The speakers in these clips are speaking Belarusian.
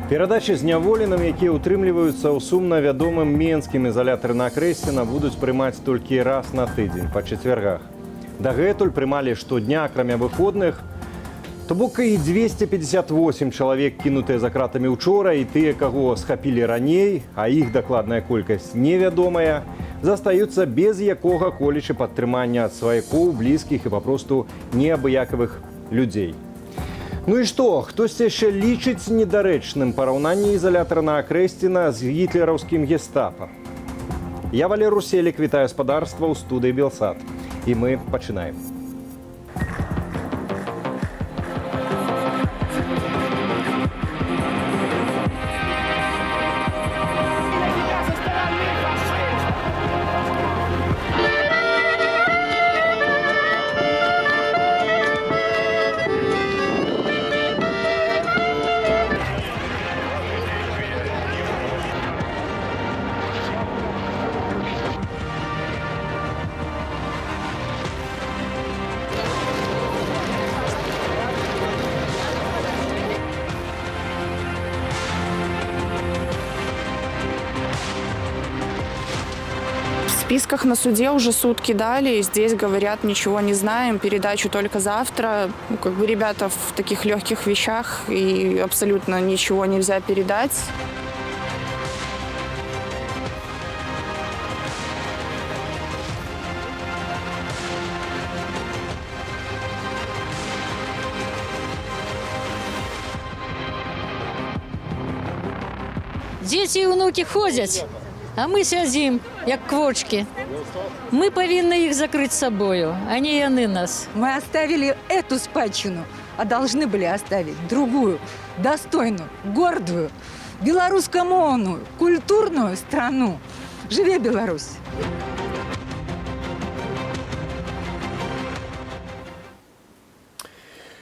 Перадачы зняволеным, якія ўтрымліваюцца ў сумна вядомым менскім ізалятары на Акрэсціна, будуць прымаць толькі раз на тыдзень, па чацвергах. Дагэтуль прымалі штодня, акрамя выходных. То бок і 258 чалавек, кінутыя за кратамі учора, і тыя, каго схапілі раней, а іх дакладная колькасць невядомая, застаюцца без якога-колечы падтрымання ад сваякоў, блізкіх і папросту неабыякавых людзей. Ну і што, хтосьці яшчэ лічыць недарэчным параўнанне ізалятара на Акрэсціна з гітлераўскім гестапа? Я Валер Руселік, вітаю спадарства ў студыі Белсат. І мы пачынаем. В списках на суде уже сутки дали, здесь говорят, ничего не знаем, передачу только завтра. Ну, как бы ребята в таких легких вещах, и абсолютно ничего нельзя передать. Дзеці і ўнукі ходзяць, а мы сядзім, як квочкі. Мы павінны іх закрыць сабою, а не яны нас. Мы оставили эту спадчину, а должны были оставить другую, достойную, гордую, белорусскомовную, культурную страну. Жыве Беларусь!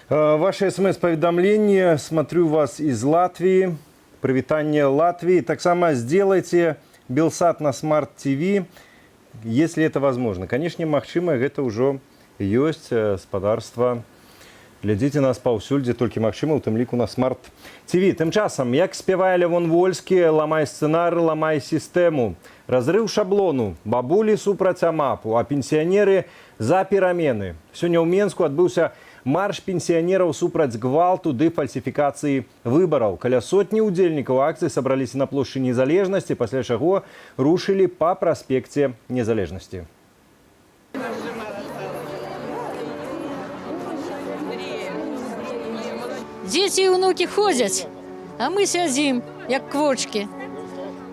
Ваше смс-паведамленне. Смотрю вас из Латвии. Прывітанне Латвии. Таксама сделайте Белсат на Smart TV, если это возможно. Конечно, магчыма, гэта ўжо ёсць, спадарства. Глядзіце нас паўсюль, дзе толькі магчыма, у тым ліку на Smart TV. Тым часам, як спявае Лявон Вольскі, ламай сцэнар, ламай сістэму. Разрыў шаблону, бабулі супраць АМАПу, а пенсіянеры за перамены. Сёння ў Менску адбыўся марш пенсіянераў супраць гвалту ды фальсіфікацыі выбараў. Каля сотні ўдзельнікаў акцыі сабраліся на плошчы Незалежнасці, пасля чаго рушылі па праспекце Незалежнасці. Дзеці і ўнукі ходзяць, а мы сядзім, як квочкі.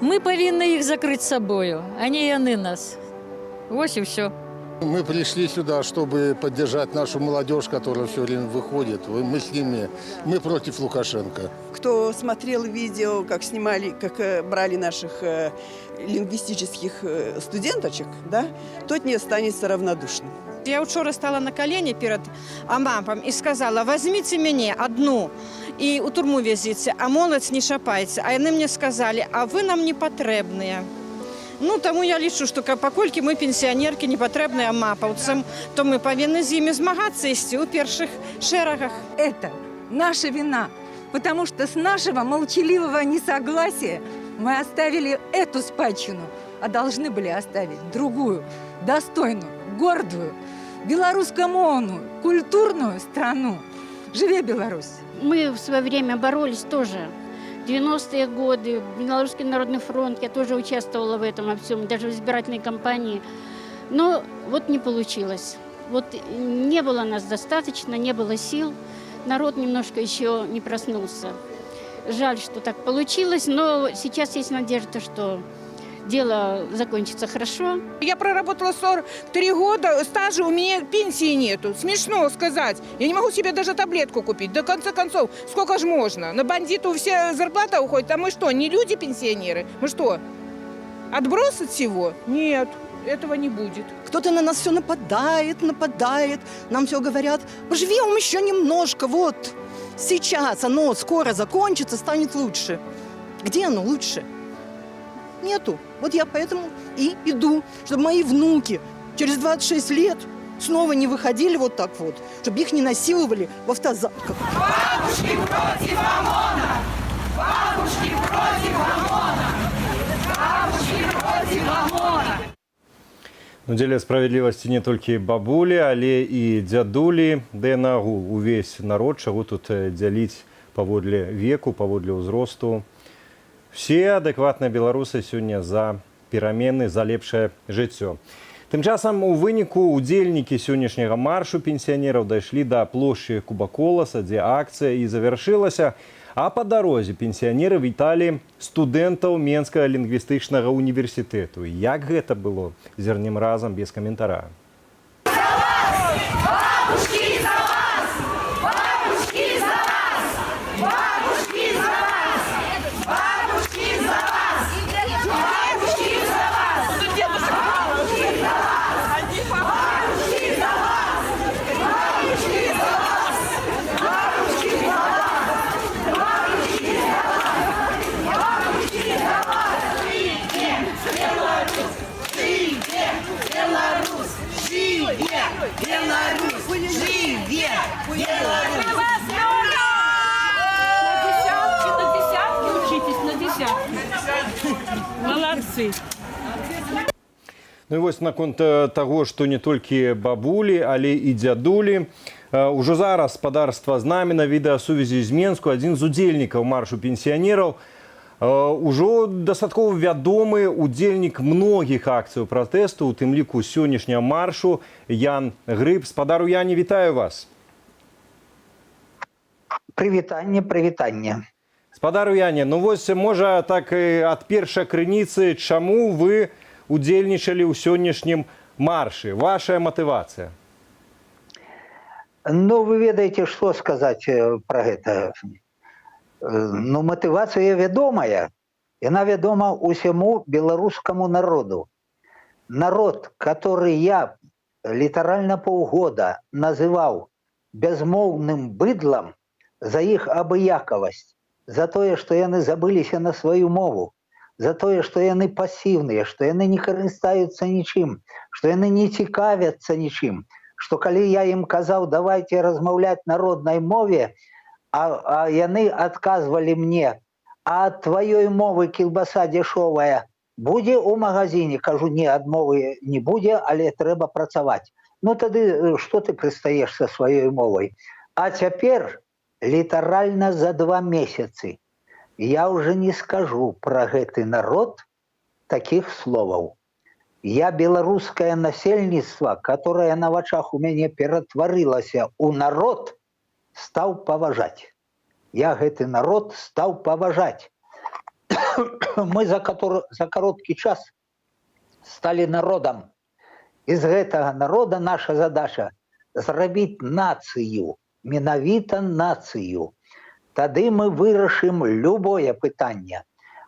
Мы павінны іх закрыць сабою, а не яны нас. Вось і ўсё. Мы пришли сюда, чтобы поддержать нашу молодежь, которая все время выходит. Мы с ними, мы против Лукашенко. Кто смотрел видео, как снимали, как брали наших лингвистических студенточек, да, тот не останется равнодушным. Я учора стала на колени перед АМАПом и сказала: «Возьмите меня одну и у турму везите, а моладзь не чапайце». А яны мне сказали: «А вы нам не патрэбныя». Ну, таму я лічу, што паколькі мы, пенсіянеркі, не патрэбныя амапаўцам, то мы павінны з імі змагацца, ісці ў першых шэрагах. Это наша вина, потому что с нашего молчаливого несогласия мы оставили эту спадчину, а должны были оставить другую, достойную, гордую, белорусскомовную, культурную страну. Жыве Беларусь! Мы в свое время боролись тоже. 90-е годы, Белорусский народный фронт, я тоже участвовала в этом во всем, даже в избирательной кампании. Но вот не получилось. Вот не было нас достаточно, не было сил. Народ немножко еще не проснулся. Жаль, что так получилось, но сейчас есть надежда, что дело закончится хорошо. Я проработала 43 года, стажа у меня, пенсии нету. Смешно сказать. Я не могу себе даже таблетку купить. До конца концов, сколько же можно? На бандиту вся зарплата уходит. А мы что, не люди, пенсионеры? Мы что, отброс от всего? Нет, этого не будет. Кто-то на нас все нападает, нападает. Нам все говорят: поживем еще немножко, вот сейчас оно скоро закончится, станет лучше. Где оно лучше? Нету. Вот я поэтому и иду, чтобы мои внуки через 26 лет снова не выходили вот так вот, чтобы их не насиловали в автозаках. Бабушки против ОМОНа! Бабушки Ну, дзеля справядлівасці, не толькі бабулі, але і дзядулі, ды наогул увесь народ, чаго тут дзяліць паводле веку, паводле ўзросту. Все адэкватныя беларусы сёння за перамены, за лепшае жыццё. Тым часам у выніку удзельнікі сённяшняга маршу пенсіянераў дайшлі да плошчы Куба Коласа, дзе акцыя і завяршылася. А па дарозе пенсіянеры віталі студэнтаў Менскага лінгвістычнага універсітэту. Як гэта было, зірнем разам без каментара. Бабушки за вас! Бабушки за вас! Бабушки за вас! Бабушки за вас! Бабушки за вас! Бабушки за вас! Бабушки за вас! Бабушки за вас! Бабушки за вас! Бабушки за вас! Бабушки за вас! Беларусь! Жыве! Беларусь! Жыве! Беларусь! Жыве! Беларусь! На десятки учитесь, на десятки. Молодцы. Ну і вось наконт таго, што не толькі бабулі, але і дзядулі. Ужо зараз, спадарства, з намі на відэасувязі з Менску адзін з удзельнікаў маршу пенсіянераў, ужо дастаткова вядомы удзельнік многіх акцыяў пратэсту, у тым ліку сённяшняга маршу, Ян Грыб. Спадару Яне, вітаю вас. Прывітанне, прывітанне. Спадару Яне, ну вось, можа, так і ад першай крыніцы, чаму вы удзельнічалі ў сённяшнім маршы? Вашая матывацыя? Ну, вы ведаеце, што сказаць пра гэта. Ну, матывацыя вядомая. Яна вядома ўсяму беларускаму народу. Народ, который я літаральна паўгода называў бязмоўным быдлам за іх абыякавасць, за тое, што яны забыліся на сваю мову, за тое, што яны пасіўныя, што яны не карыстаюцца нічым, што яны не цікавяцца нічым, што калі я ім казаў: «Давайте размаўляць на роднай мове», а яны адказвалі мне: «А ад тваёй мовы кілбаса дзешовая будзе ў магазине?» Кажу: «Не, ад мовы не будзе, але трэба працаваць». Ну тады што ты прыстаеш са сваёй мовай? А цяпер літаральна за 2 месяцы я уже не скажу пра гэты народ таких словаў. Я беларускае насельніцтва, которое на вачах у мяне ператварылася ў народ, стаў паважаць. Я гэты народ стаў паважаць. Мы за кароткі час сталі народам. І з гэтага народа наша задача зрабіць нацыю, менавіта нацыю. Тады мы вырашым любое пытанне.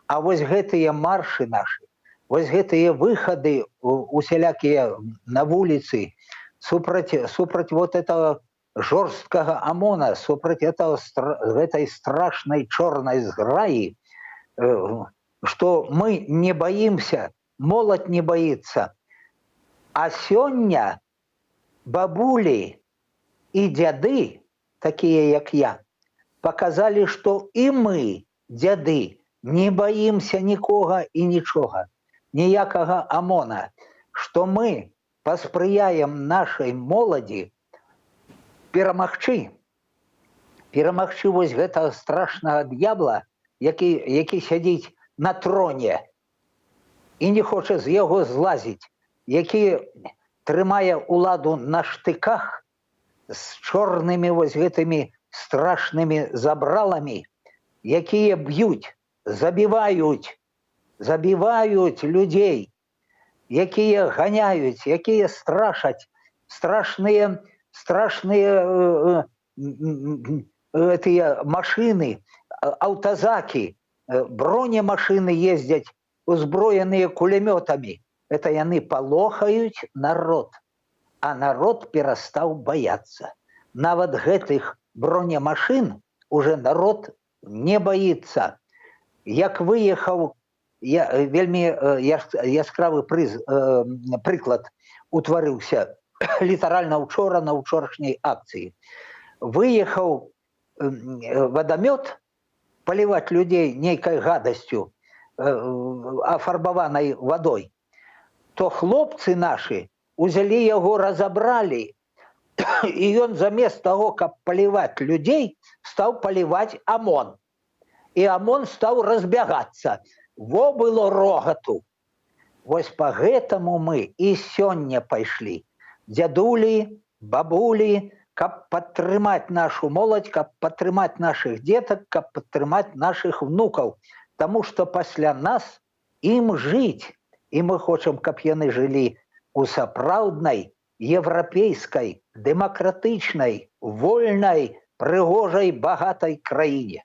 А вось гэтыя маршы нашы, вось гэтыя выхады усялякія на вуліцы супраць вот этого жорсткага АМОНа, супраць гэтай страшнай чорнай зграі, что мы не боимся, моладзь не боится. А сёння бабулі і дзяды, такія як я, показалі, што і мы, дзяды, не баімся нікога і нічога, ніякага АМОНа, што мы паспрыяем нашай моладзі перамагчы вось гэтага страшнага д'ябла, які сядзіць на троне і не хоча з яго злазіць, які трымае ўладу на штыках з чорнымі вось гэтымі страшнымі забраламі, якія б'юць, забіваюць людзей, якія ганяюць, якія страшаць, страшныя гэтыя машины, аўтазакі, бронемашины ездзяць, узброеныя кулямётамі. Это яны палохаюць народ, а народ перастаў баяцца. Нават гэтых бронемашын уже народ не баіцца. Як выехаў, я, вельмі яскравы прыклад утварыўся літаральна учора на учорашняй акцыі. Выехаў вадамёт паліваць людзей нейкай гадасцю, афарбаванай вадой, то хлопцы нашы Узялі яго, разабралі, і ён замест таго, каб паліваць людзей, стаў паліваць АМОН. І АМОН стаў разбягацца. Во было рогату! Вось по гэтаму мы і сёння пайшлі. Дзядулі, бабулі, каб падтрымаць нашу моладзь, каб падтрымаць нашых дзетак, каб падтрымаць нашых внукаў. Таму што пасля нас ім жыць. І мы хочам, каб яны жылі у сапраўднай еўрапейскай, дэмакратычнай, вольнай, прыгожай, багатай краіне.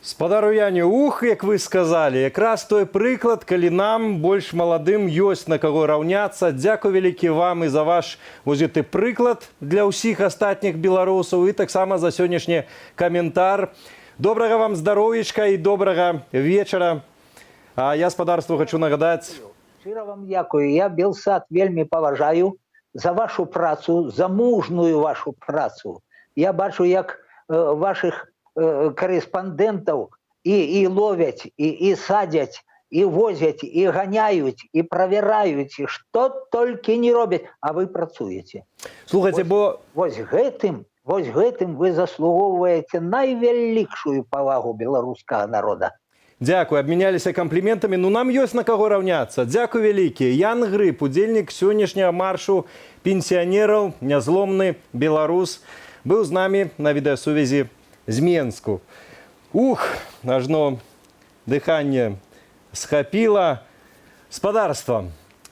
Спадару Яне, ух, як вы сказалі, якраз той прыклад, калі нам, больш маладым, ёсць на каго раўняцца. Дзякуй вялікі вам і за ваш вось гэты прыклад для ўсіх астатніх беларусаў і таксама за сённяшні каментар. Добрага вам здароўечка і добрага вечара. А я спадарству хочу нагадаць. Шчыра вам дзякую. Я Белсат вельмі паважаю за вашу працу, за мужную вашу працу. Я бачу, як вашых карэспандэнтаў і ловяць, і садзяць, і возяць, і ганяюць, і правяраюць, і што толькі не робяць, а вы працуеце. Слухайте, бо Вось гэтым вы заслугоўваеце найвялікшую павагу беларускага народа. Дзякуй, абмяняліся кампліментамі. Ну, нам ёсць на каго раўняцца. Дзякуй вялікі. Ян Грыб, удзельнік сённяшняга маршу пенсіянераў, нязломны беларус, быў з намі на відэасувязі з Менску. Ух, ажно дыханне схапіла. Спадарства,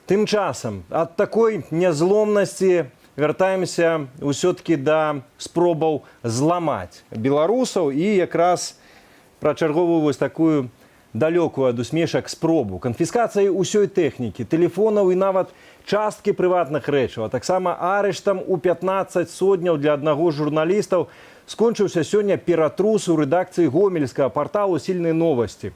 тым часам ад такой нязломнасці вяртаемся ўсё-такі да спробаў зламаць беларусаў і якраз пра чарговую вось такую далёкую ад усмешак спробу. Канфіскацыяй усёй тэхнікі, тэлефонаў і нават часткі прыватных рэчаў, а таксама арыштам у 15 содняў для аднаго з журналістаў скончыўся сёння ператрус у рэдакцыі гомельскага парталу «Сильные новости».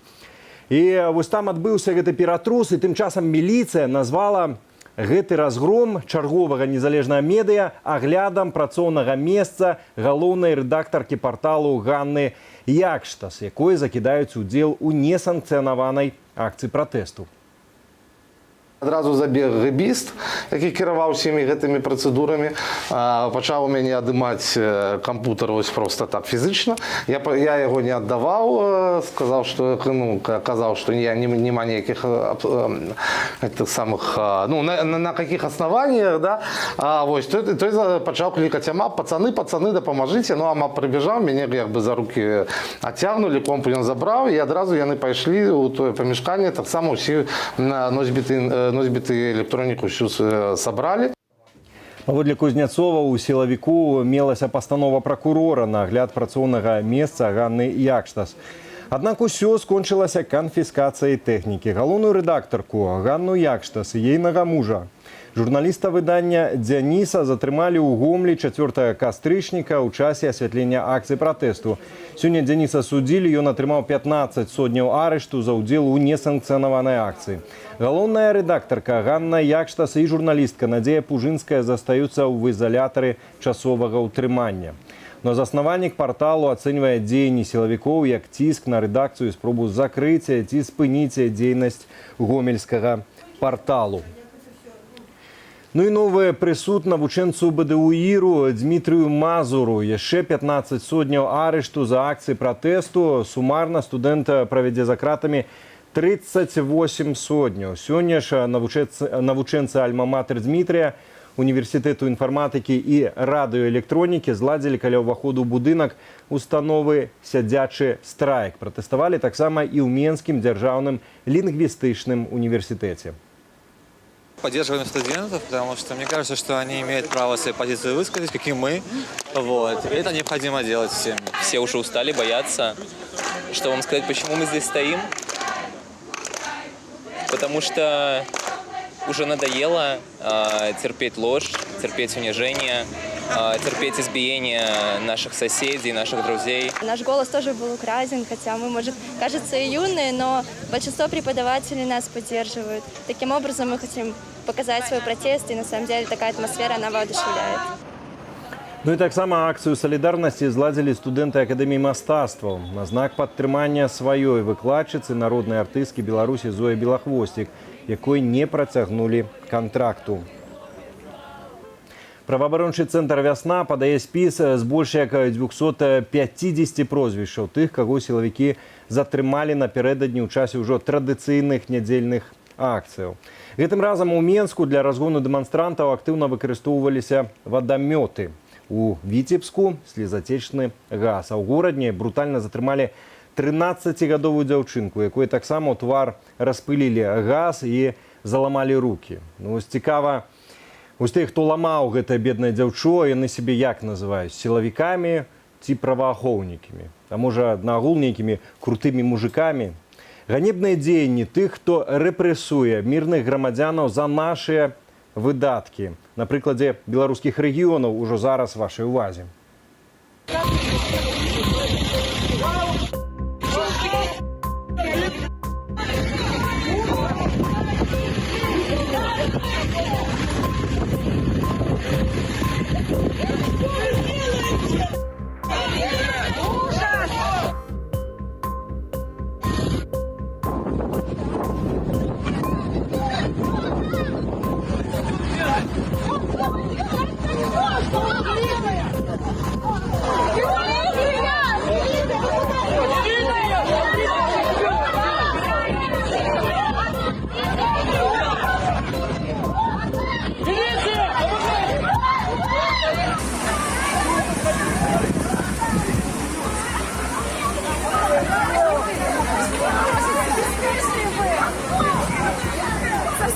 І вось там адбыўся гэты ператрус, і тым часам міліцыя назвала гэты разгром чарговага незалежнага медыа аглядам працоўнага месца галоўнай рэдактаркі парталу Ганны Якштас, якой закідаюць удзел у несанкцыянаванай акцыі пратэсту. Адразу забег гэбіст, які кіраваў усімі гэтымі працэдурамі, пачаў у мяне адымаць кампутар вось проста так фізычна. Я яго не аддаваў, сказаў, што, ну, казаў, што я не, няма ніякіх этих самых, ну, на каких основаниях, да? А, вось, той пачаў клікаць АМАП: «Пацаны, пацаны, дапамажыце». Ну, АМАП прыбежаў, мяне як бы за руки адцягнулі, комп ён забраў, і адразу яны пайшлі ў тое памяшканне, таксама ўсе на носьбіты, электроніку всю сабралі. Паводле Кузняцова, у сілавіку мелася пастанова пракурора на агляд працоўнага месца Ганны Якштас. Аднак усё скончылася канфіскацыяй тэхнікі. Галоўную рэдактарку Ганну Якштас і ейнага мужа, журналіста выдання Дзяніса, затрымалі ў Гомлі 4 кастрычніка ў часе асвятлення акцыі пратэсту. Сёння Дзяніса судзілі, ён атрымаў 15 содняў арышту за ўдзел у несанкцыянаванай акцыі. Галоўная рэдактарка Ганна Якштас і журналістка Надзея Пужынская застаюцца ў ізалятары часовага ўтрымання. Но заснавальнік парталу ацэньвае дзеянні сілавікоў як ціск на рэдакцыю і спробу закрыцця ці спыніць дзейнасць гомельскага парталу. Ну і новы прысуд навучэнцу БДУ-ІРУ Дмітрыю Мазуру. Яшчэ 15 содняў арышту за акцыі пратэсту. Сумарна студэнта правядзе за кратамі 38 содняў. Сёння ж навучэнцы альма-матэр Дмітрыя, універсітэту інфарматыкі і радыёэлектронікі, зладзілі каля ўваходу ў будынак установы сядзячы страйк. Пратэставалі таксама і ў Менскім дзяржаўным лінгвістычным універсітэце. Поддерживаем студентов, потому что мне кажется, что они имеют право свою позицию высказать, как и мы. Вот. И это необходимо делать всем. Все уже устали бояться. Что вам сказать, почему мы здесь стоим? Потому что уже надоело терпеть ложь, терпеть унижение, терпеть избиение наших соседей, наших друзей. Наш голос тоже был украден, хотя мы, может, кажется, и юные, но большинство преподавателей нас поддерживают. Таким образом, мы хотим показать свой протест, и на самом деле такая атмосфера, она воодушевляет. Ну і таксама акцыю салідарнасці зладзілі студэнты Акадэміі мастацтваў на знак падтрымання сваёй выкладчыцы, народнай артысткі Беларусі Зоі Белахвосцік, якой не працягнулі кантракту. Праваабарончы цэнтр «Вясна» падае спіс з больш як 250 прозвішчаў тых, каго сілавікі затрымалі напярэдадні ў часе ўжо традыцыйных нядзельных акцыяў. Гэтым разам у Менску для разгону дэманстрантаў актыўна выкарыстоўваліся вадамёты. У Віцебску слезацечны газ, а ў Горадні брутальна затрымалі 13-гадовую дзяўчынку, якой таксама ў твар распылілі газ і заламалі рукі. Ну, вось цікава, вось тых, хто ламаў гэтае беднае дзяўчо, яны сябе як называюць? Сілавікамі ці праваахоўнікамі? А можа, наогул нейкімі крутымі мужикамі? Ганебныя дзеянні тых, хто рэпрэсуе мірных грамадзянаў за нашыя выдаткі. На прыкладзе беларускіх рэгіёнаў ужо зараз вашай увазе.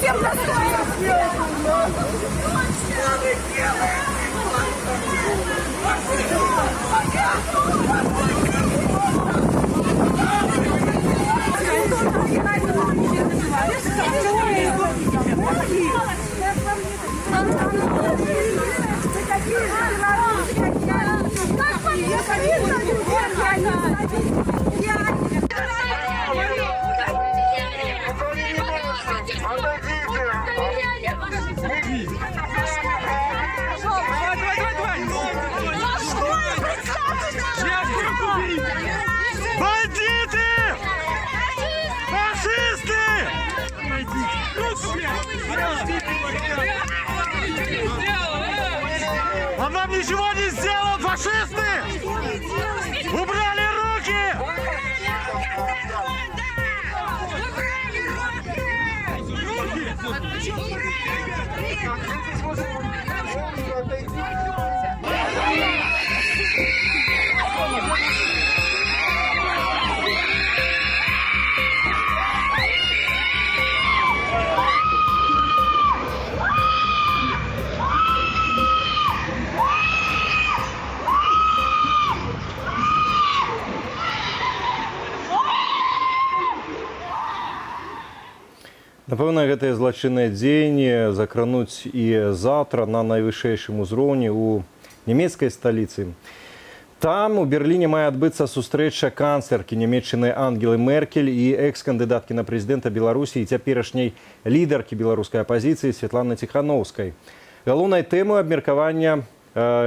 Совсем. Бандиты! Фашисты! Он вам ничего не сделал, фашисты! Убрали руки! Напэўна, гэтыя злачынныя дзеянні закрануць і заўтра на найвышэйшым узроўні ў нямецкай сталіцы. Там у Берліне мае адбыцца сустрэча канцлеркі Нямеччыны Ангелы Меркель і экс-кандыдаткі на прэзідэнта Беларусі і цяперашняй лідаркі беларускай апазіцыі Святланы Ціханоўскай. Галоўнай тэмай абмеркавання,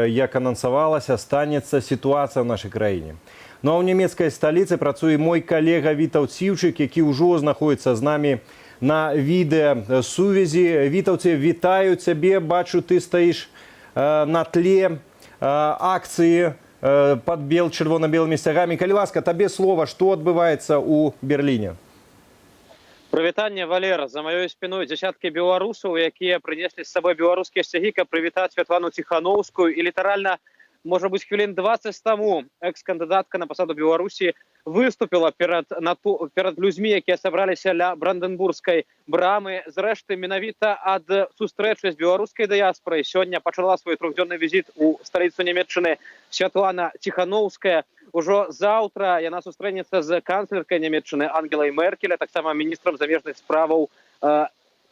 як анансавалася, станецца сітуацыя ў нашай краіне. Ну а ў нямецкай сталіцы працуе мой калега Вітаўт Сіўчык, які ўжо знаходіцца з намі на відэасувязі. Вітаўце, вітаю цябе, бачу, ты стаіш на тле акцыі пад бел-чырвона-белымі сцягамі. Калі ласка, табе слова, што адбываецца ў Берліне? Прывітанне, Валера. За маёй спіной дзясяткі беларусаў, якія прынеслі з сабой беларускія сцягі, каб прывітаць Святлану Ціханоўскую. І літаральна, можа быць, хвілін 20 таму экс-кандыдатка на пасаду Беларусі выступіла перад людзьмі, якія сабраліся ля Брандэнбургскай брамы. Зрэшты, менавіта ад сустрэчы з беларускай дыяспорай сёння пачала свой трохдзённы візіт у сталіцу Нямеччыны Святлана Ціханоўская. Ужо заўтра яна сустрэнецца з канцлеркай Нямеччыны Ангелай Меркель, а таксама міністрам замежных справаў,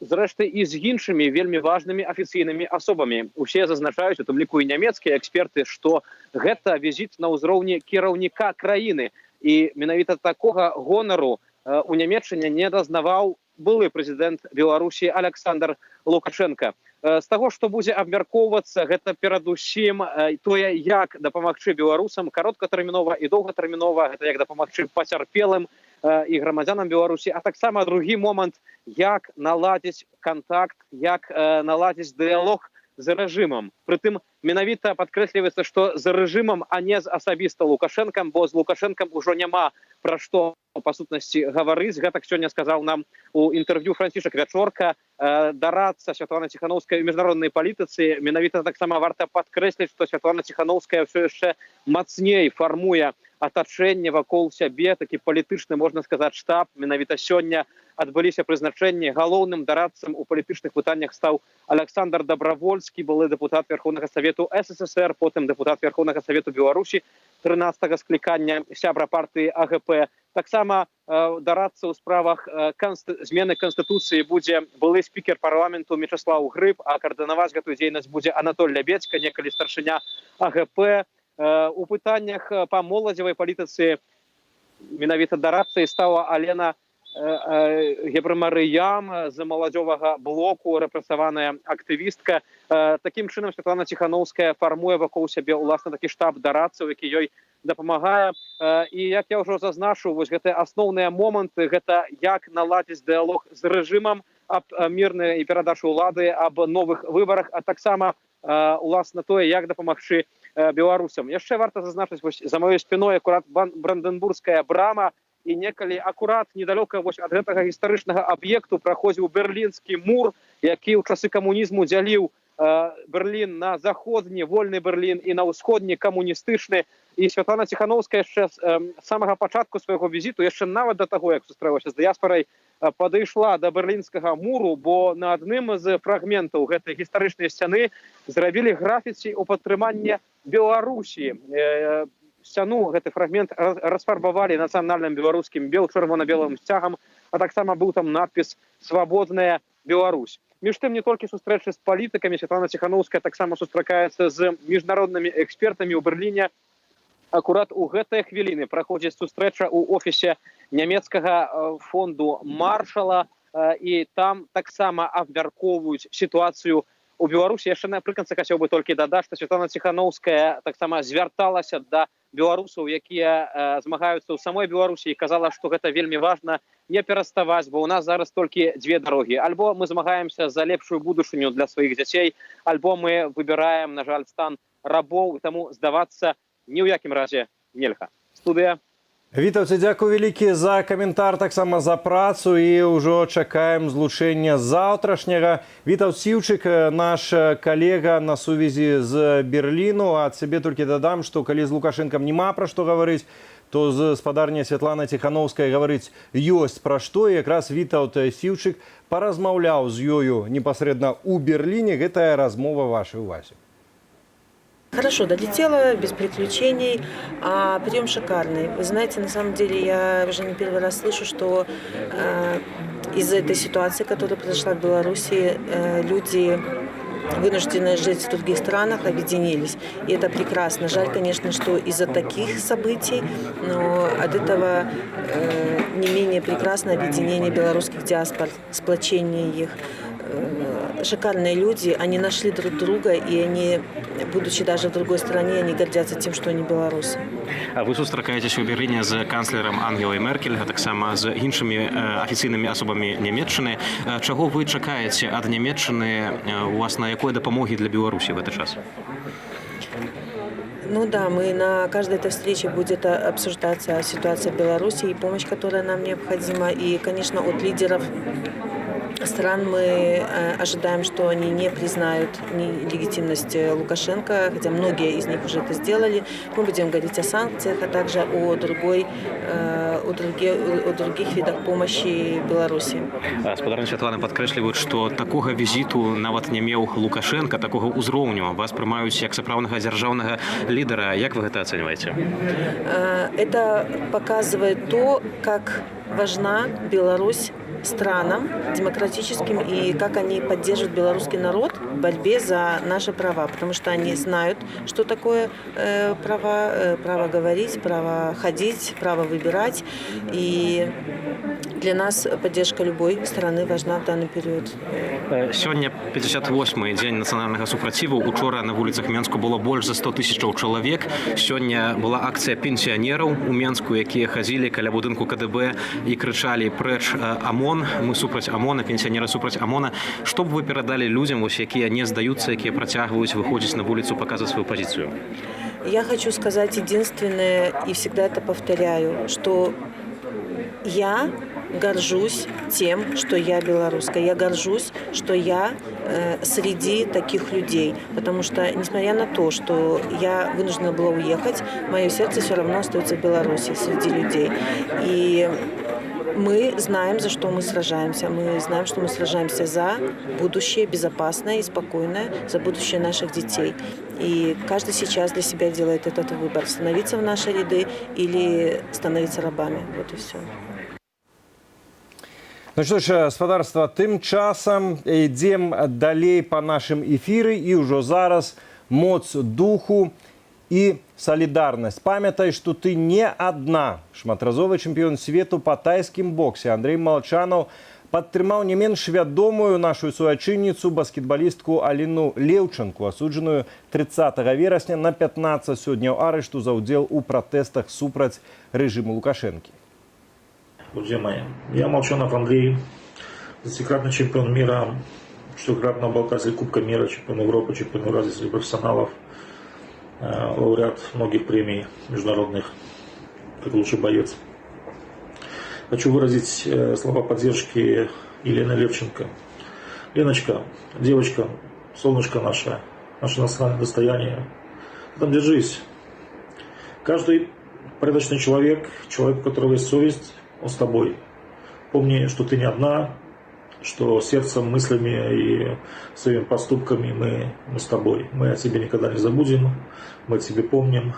зрэшты, і з іншымі вельмі важнымі афіцыйнымі асобамі. Усе зазначаюць, у тым ліку і нямецкія эксперты, што гэта візіт на ўзроўні кіраўніка краіны. І менавіта такога гонару у Нямеччыне не дазнаваў былы прэзідэнт Беларусі Александр Лукашенко. З таго, што будзе абмяркоўвацца, гэта перадусім тое, як дапамагчы беларусам кароткатэрмінова і доўгатэрмінова, гэта як дапамагчы пацярпелым і грамадзянам Беларусі, а таксама другі момант, як наладзіць кантакт, як наладзіць дыялог з рэжымам. Прытым менавіта падкрэсліваецца, што з рэжымам, а не з асабіста Лукашэнкам, бо з Лукашэнкам ужо няма пра што па сутнасці гаварыць. Гэтак сёння сказаў нам у інтэрв'ю Францішак Вячорка, дарадца Святланы Ціханоўскай у міжнароднай палітыцы. Менавіта таксама варта падкрэсліць, што Святлана Ціханоўская ўсё яшчэ мацней фармуе атачэнне вакол сябе, такі палітычны, можна сказаць, штаб. Менавіта сёння адбыліся прызначэнні: галоўным дарадцам у палітычных пытаннях стаў Александр Добровольскі, былы дэпутат Вярхоўнага Савету СССР, потым дэпутат Вярхоўнага Савету Беларусі 13 склікання, сябра партыі АГП. Таксама дарадца ў справах змены канстытуцыі будзе былы спікер парламенту Мечаслаў Грыб, а каардынаваць гэтую дзейнасць будзе Анатоль Лябедзька, некалі старшыня АГП. У пытаннях па моладзевай палітыцы менавіта дарадцай стала Алена Гебрамарыям з Маладзёвага блоку, рэпрэсаваная актывістка. Такім чынам Святлана Ціханоўская фармуе вакол сябе ўласна такі штаб дарадцаў, які ёй дапамагае. І, як я ўжо зазначыў, вось гэтыя асноўныя моманты: гэта як наладзіць дыалог з рэжымам аб мірнай перадачы ўлады, аб новых выбарах, а таксама уласна тое, як дапамагчы беларусам. Яшчэ варта зазначыць: вось за маёй спиной акурат Брандэнбургская брама, і некалі акурат недалёка вось ад гэтага гістарычнага аб'екту праходзіў Берлінскі мур, які ў часы камунізму дзяліў Берлін на заходні, вольны Берлін і на ўсходні, камуністычны. І Святлана Ціханоўская яшчэ з самага пачатку свайго візіту, яшчэ нават да таго, як сустрэлася з дыяспорай, падышла да Берлінскага муру, бо на адным з фрагментаў гэтай гістарычнай сцяны зрабілі графіці ў падтрыманне Беларусі. Сцяну, гэты фрагмент расфарбавалі нацыянальным беларускім бел-чырвона-белым сцягам, а таксама быў там надпіс «Свабодная Беларусь». Між тым, не толькі сустрэчы з палітыкамі, Святлана Ціханоўская таксама сустракаецца з міжнароднымі экспертамі ў Берліне. Акурат у гэтыя хвіліны праходзіць сустрэча ў офісе нямецкага фонду Маршала, і там таксама абмяркоўваюць сітуацыю у Беларусі. Яшчэ напрыканцы хацеў бы толькі дадаць, што Святлана Ціханоўская таксама звярталася да беларусаў, якія змагаюцца ў самой Беларусі, і казала, што гэта вельмі важна не пераставаць, бо у нас зараз толькі дзве дарогі: альбо мы змагаемся за лепшую будучыню для сваіх дзяцей, альбо мы выбіраем, на жаль, стан рабоў, таму здавацца ні ў якім разе нельга. Студыя. Вітаўце, дзякуй вялікі за каментар, таксама за працу, і ўжо чакаем злучэння заўтрашняга. Вітаўт Сіўчык, наш калега на сувязі з Берліну. Ад сябе толькі дадам, што калі з Лукашэнкам няма пра што гаварыць, то з спадарняй Святланай Ціханоўскай гаварыць ёсць пра што. І якраз Вітаўт Сіўчык паразмаўляў з ёю непасрэдна ў Берліне. Гэтая размова вашай увазе. Хорошо долетела, без приключений, а прием шикарный. Вы знаете, на самом деле я уже не первый раз слышу, что из-за этой ситуации, которая произошла в Беларуси, люди, вынужденные жить в других странах, объединились. И это прекрасно. Жаль, конечно, что из-за таких событий, но от этого не менее прекрасно объединение белорусских диаспор, сплочение их. Шикарные люди, они нашли друг друга, и они, будучи даже в другой стране, они гордятся тем, что они белорусы. А вы сустракаецеся ў Берліне з канцлерам Ангелай Меркель, а таксама з іншымі афіцыйнымі асобамі Нямеччыны. Чаго вы чакаеце ад Нямеччыны, уласна, якой дапамогі для Беларусі в гэты час? Ну да, мы на каждой этой встрече будет обсуждаться ситуация в Беларуси и помощь, которая нам необходима. И, конечно, от лидеров стран мы ожидаем, что они не признают легитимность Лукашенко, хотя многие из них уже это сделали. Мы будем говорить о санкциях, а также о других видах помощи Беларуси. Спадарня Святлана, падкрэсліваюць, што такога візіту нават не меў Лукашэнка, такога ўзроўню. Вас прымаюць як сапраўднага дзяржаўнага лідара. Як вы гэта ацэньваеце? Это показывает то, как важна Беларусь странам демократическим и как они поддерживают белорусский народ в борьбе за наши права, потому что они знают, что такое права, право говорить, право ходить, право выбирать. И для нас поддержка любой страны важна в данный период. Сёння 58 дзень нацыянальнага супраціву. Учора на вуліцах Менску было больш за 100 тысячаў чалавек. Сёння была акцыя пенсіянераў у Менску, якія хадзілі каля будынку КДБ. і крычалі: «Прэч АМОН, мы супраць АМОНа, пенсіянеры супраць АМОНа». Што б вы перадалі людзям, вось, якія не здаюцца, якія працягваюць выходзіць на вуліцу, паказваць сваю пазіцыю? Я хочу сказать единственное, и всегда это повторяю, что я горжусь тем, что я белоруска. Я горжусь, что я среди таких людей. Потому что, несмотря на то, что я вынуждена была уехать, мое сердце все равно остается в Беларуси среди людей. И мы знаем, за что мы сражаемся. Мы знаем, что мы сражаемся за будущее безопасное и спокойное, за будущее наших детей. И каждый сейчас для себя делает этот выбор: становиться в наши ряды или становиться рабами. Вот и все. Ну што ж, спадарства, тым часам ідзем далей па нашым эфіры, і ўжо зараз моц духу і салідарнасць. Памятай, што ты не адна. Шматразовы чэмпіён свету па тайскім боксе Андрэй Малчанаў падтрымаў не менш вядомую нашу суайчынніцу, баскетбалістку Аліну Леўчанку, асуджаную 30 верасня на 15 сёння арышту за ўдзел у пратэстах супраць рэжыму Лукашэнкі. Друзья мои, я, Молчанов Андрей, 10-кратный чемпион мира, четырехкратный обладатель Кубка мира, чемпион Европы, чемпион Евразии среди профессионалов, лауреат многих премий международных, как лучший боец. Хочу выразить слова поддержки Елены Левченко. Леночка, девочка, солнышко наше, наше национальное достояние, ты там держись. Каждый порядочный человек, человек, у которого есть совесть, он с тобой. Помни, что ты не одна, что сердцем, мыслями и своими поступками мы с тобой. Мы о тебе никогда не забудем, мы о тебе помним,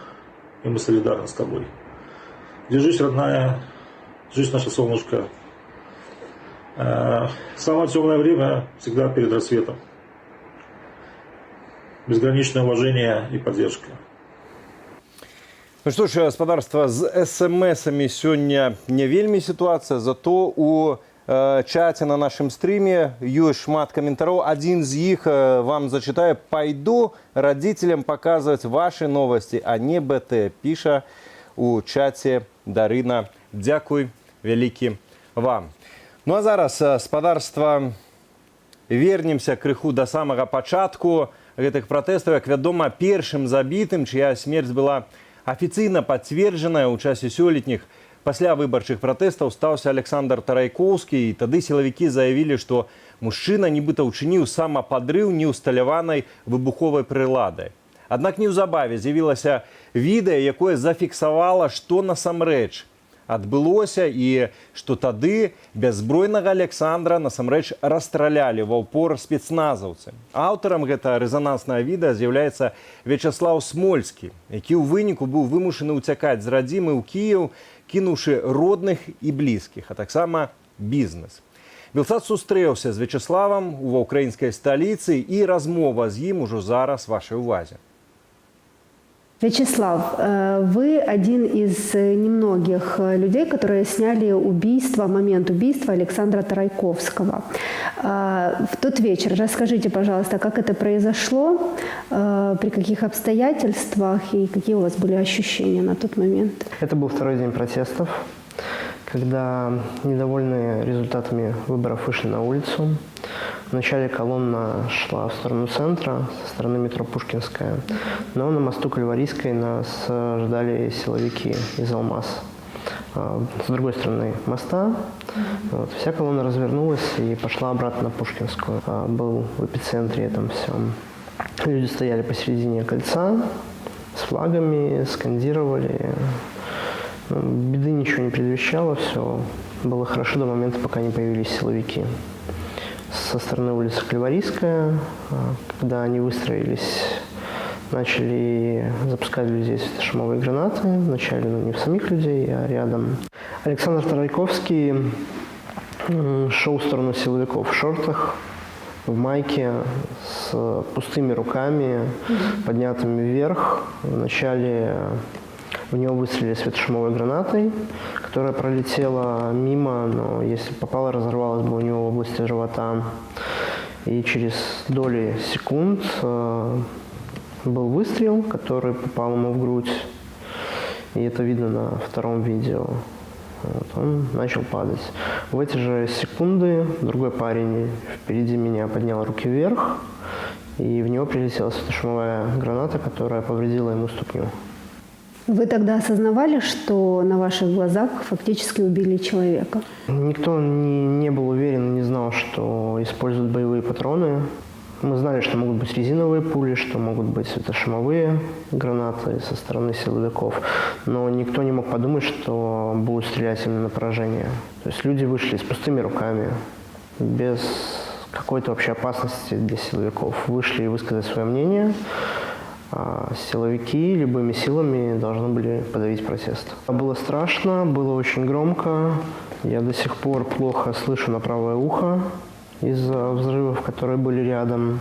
и мы солидарны с тобой. Держись, родная, держись, наше солнышко. Самое темное время всегда перед рассветом. Безграничное уважение и поддержка. Ну што ж, спадарства, з смс-амі сёння не вельмі сітуацыя, зато у чаце на нашым стрыме ёсць шмат каментароў. Адзін з іх вам зачытаю. «Пойду родителям показывать ваши новости, а не БТ», піша у чаце Дарына. Дзякуй вялікі вам. Ну а зараз, спадарства, вернемся крыху да самага пачатку гэтых пратэстаў. Як вядома, першым забітым, чыя смерць была афіцыйна пацверджаная ў часе сёлетніх паслявыбарчых пратэстаў, стаўся Аляксандр Тарайкоўскі, і тады сілавікі заявілі, што мужчына нібыта ўчыніў самападрыў неўсталяванай выбуховай прыладай. Аднак неўзабаве з'явілася відэа, якое зафіксавала, што насамрэч адбылося і што тады бяззбройнага Аляксандра насамрэч расстралялі ва ўпор спецназаўцы. Аўтарам гэтага рэзананснага відэа з'яўляецца Вячаслаў Смольскі, які ў выніку быў вымушаны ўцякаць з радзімы ў Кіеў, кінуўшы родных і блізкіх, а таксама бізнес. Белсат сустрэўся з Вячаславам ва ўкраінскай сталіцы, і размова з ім ужо зараз вашай увазе. Вячеслав, вы один из немногих людей, которые сняли убийство, момент убийства Александра Тарайковского. В тот вечер расскажите, пожалуйста, как это произошло, при каких обстоятельствах и какие у вас были ощущения на тот момент? Это был второй день протестов, когда недовольные результатами выборов вышли на улицу. Вначале колонна шла в сторону центра, со стороны метро Пушкинская, но на мосту Кальварийской нас ждали силовики из «Алмаз». С другой стороны моста. Вот, вся колонна развернулась и пошла обратно на Пушкинскую. Был в эпицентре этом всем. Люди стояли посередине кольца с флагами, скандировали. Ну, беды ничего не предвещало, все было хорошо до момента, пока не появились силовики. Со стороны улицы Кальварийская, когда они выстроились, начали запускать людей светошумовые гранаты. Вначале, ну, не в самих людей, а рядом. Александр Тарайковский шел в сторону силовиков в шортах, в майке, с пустыми руками, поднятыми вверх. Вначале в него выстрелили светошумовой гранатой, которая пролетела мимо, но если попала, разорвалась бы у него в области живота. И через доли секунд был выстрел, который попал ему в грудь. И это видно на втором видео. Вот, он начал падать. В эти же секунды другой парень впереди меня поднял руки вверх, и в него прилетела светошумовая граната, которая повредила ему ступню. Вы тогда осознавали, что на ваших глазах фактически убили человека? Никто не был уверен, не знал, что используют боевые патроны. Мы знали, что могут быть резиновые пули, что могут быть светошумовые гранаты со стороны силовиков, но никто не мог подумать, что будут стрелять именно на поражение. То есть люди вышли с пустыми руками, без какой-то вообще опасности для силовиков. Вышли высказать свое мнение. А силовики любыми силами должны были подавить протест. Было страшно, было очень громко. Я до сих пор плохо слышу на правое ухо из-за взрывов, которые были рядом.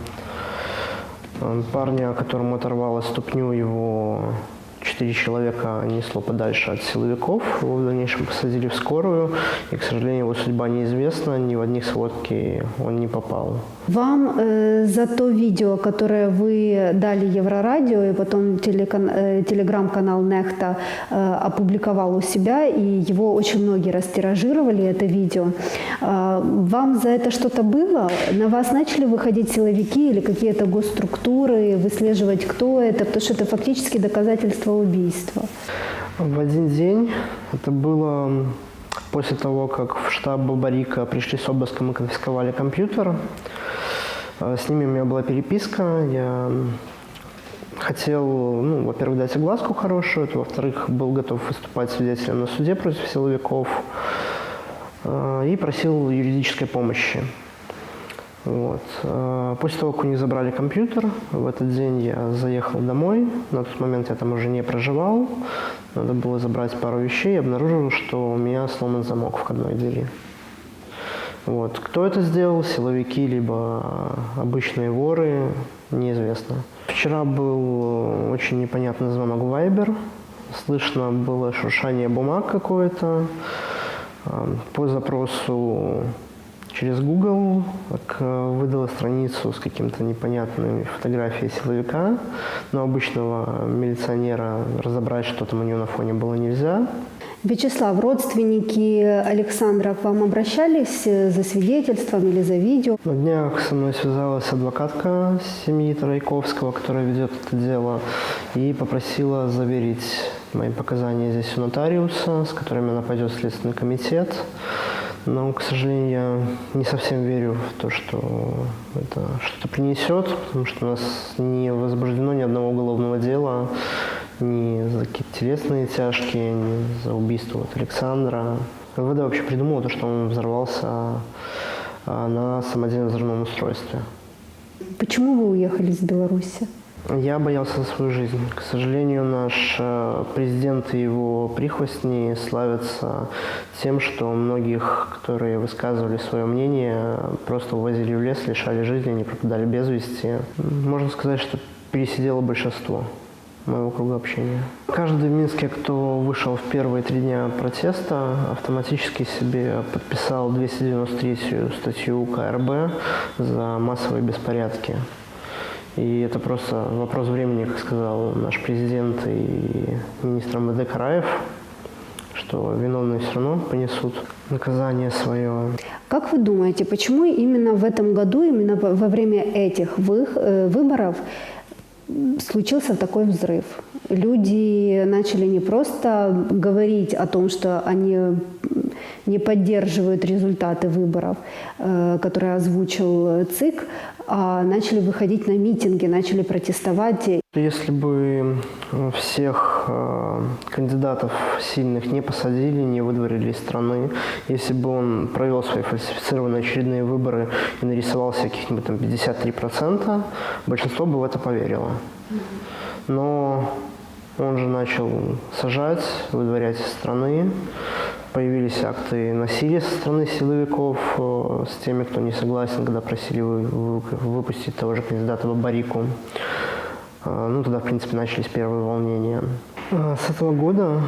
Парня, которому оторвало ступню, его 4 человека несло подальше от силовиков. Его в дальнейшем посадили в скорую. И, к сожалению, его судьба неизвестна. Ни в одних сводки он не попал. Вам за то видео, которое вы дали Еврорадио, и потом телеграм-канал Нехта опубликовал у себя, и его очень многие растиражировали, это видео. Вам за это что-то было? На вас начали выходить силовики или какие-то госструктуры, выслеживать, кто это? Потому что это фактически доказательство убийства. В один день, это было после того, как в штаб Бабарика пришли с обыском и конфисковали компьютер. С ними у меня была переписка. Я хотел, ну, во-первых, дать огласку хорошую, во-вторых, был готов выступать свидетелем на суде против силовиков и просил юридической помощи. Вот. После того, как у них забрали компьютер, в этот день я заехал домой. На тот момент я там уже не проживал. Надо было забрать пару вещей. И обнаружил, что у меня сломан замок входной двери. Вот. Кто это сделал, силовики либо обычные воры, неизвестно. Вчера был очень непонятный звонок в Viber. Слышно было шуршание бумаг какое-то. По запросу через Google выдала страницу с каким-то непонятной фотографией силовика, но обычного милиционера разобрать, что там у него на фоне было, нельзя. Вячеслав, родственники Александра к вам обращались за свидетельством или за видео? На днях со мной связалась адвокатка семьи Тарайковского, которая ведет это дело, и попросила заверить мои показания здесь у нотариуса, с которыми она пойдет в Следственный комитет. Но, к сожалению, я не совсем верю в то, что это что-то принесет, потому что у нас не возбуждено ни одного уголовного дела, ни за какие-то телесные тяжкие, ни за убийство вот Александра. МВД вообще придумало то, что он взорвался на самодельном взрывном устройстве. Почему вы уехали из Беларуси? Я боялся за свою жизнь. К сожалению, наш президент и его прихвостни славятся тем, что многих, которые высказывали свое мнение, просто увозили в лес, лишали жизни, они пропадали без вести. Можно сказать, что пересидело большинство моего круга общения. Каждый в Минске, кто вышел в первые 3 дня протеста, автоматически себе подписал 293-ю статью КРБ за массовые беспорядки. И это просто вопрос времени, как сказал наш президент и министр МВД Караев, что виновные все равно понесут наказание свое. Как вы думаете, почему именно в этом году, именно во время этих выборов случился такой взрыв? Люди начали не просто говорить о том, что они не поддерживают результаты выборов, которые озвучил ЦИК, а начали выходить на митинги, начали протестовать. Если бы всех кандидатов сильных не посадили, не выдворили из страны, если бы он провел свои фальсифицированные очередные выборы и нарисовался каких-нибудь там 53%, большинство бы в это поверило. Но он же начал сажать, выдворять из страны. Появились акты насилия со стороны силовиков с теми, кто не согласен, когда просили выпустить того же кандидата Бабарику. Ну, тогда, в принципе, начались первые волнения. С этого года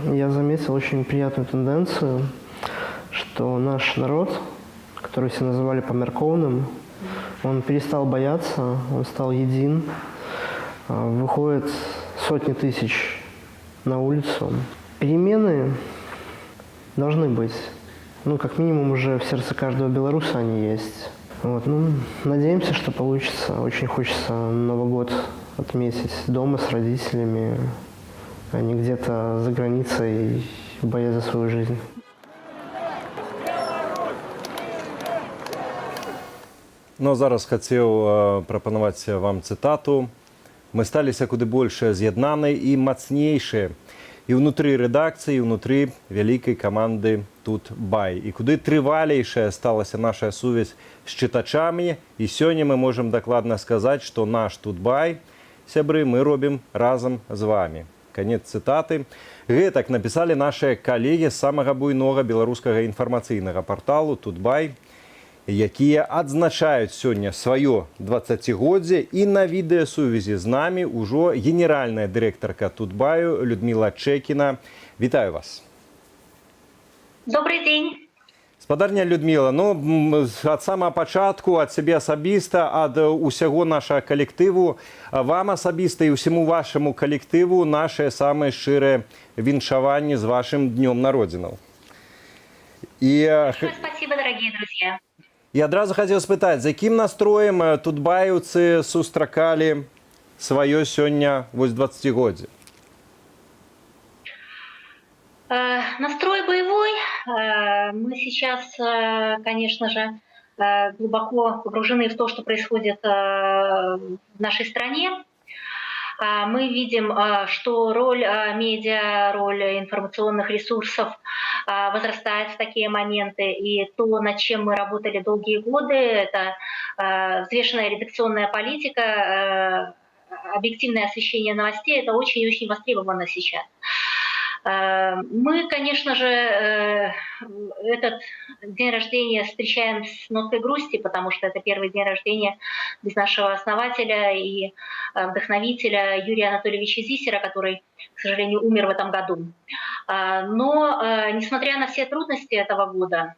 я заметил очень приятную тенденцию, что наш народ, который все называли померковным, он перестал бояться, он стал един. Выходят сотни тысяч на улицу. Перемены Должны быть. Ну, как минимум, уже в сердце каждого белоруса они есть. Вот, ну, надеемся, что получится. Очень хочется Новый год отметить дома с родителями, а не где-то за границей, боясь за свою жизнь. Ну, а зараз хацеў прапанаваць вам цытату. Мы сталіся куды больш з'яднаны і мацнейшыя і ўнутры рэдакцыі, і ўнутры вялікай каманды Тутбай. І куды трывалейшая сталася наша сувязь з чытачамі, і сёння мы можам дакладна сказаць, што наш Тутбай, сябры, мы робім разам з вамі. Канец цытаты. Гэтак напісалі нашыя калегі з самага буйнога беларускага інфармацыйнага парталу Тутбай, якія адзначаюць сёння сваё 20-годдзе, і на відэасувязі з намі ўжо генеральная дырэктарка Тутбаю Людміла Чэкіна. Вітаю вас. Добрый день. Спадарня Людміла, ну, ад самага пачатку, ад сябе асабіста, ад усяго нашага калектыву, вам асабіста і ўсяму вашаму калектыву нашыя самыя шчырыя віншаванні з вашым днём народзінаў. І, Большое спасибо, дорогие друзья. І адразу хацеў спытаць, з якім настроем тутбаеўцы сустракалі сваё сёння вось 20-годдзе? Настрой боевой. Мы сейчас, конечно же, глубоко погружены в то, что происходит в нашей стране. Мы видим, что роль медиа, роль информационных ресурсов возрастает в такие моменты. И то, над чем мы работали долгие годы, это взвешенная редакционная политика, объективное освещение новостей, это очень-очень востребовано сейчас. Мы, конечно же, этот день рождения встречаем с ноткой грусти, потому что это первый день рождения без нашего основателя и вдохновителя Юрия Анатольевича Зисера, который, к сожалению, умер в этом году. Но, несмотря на все трудности этого года,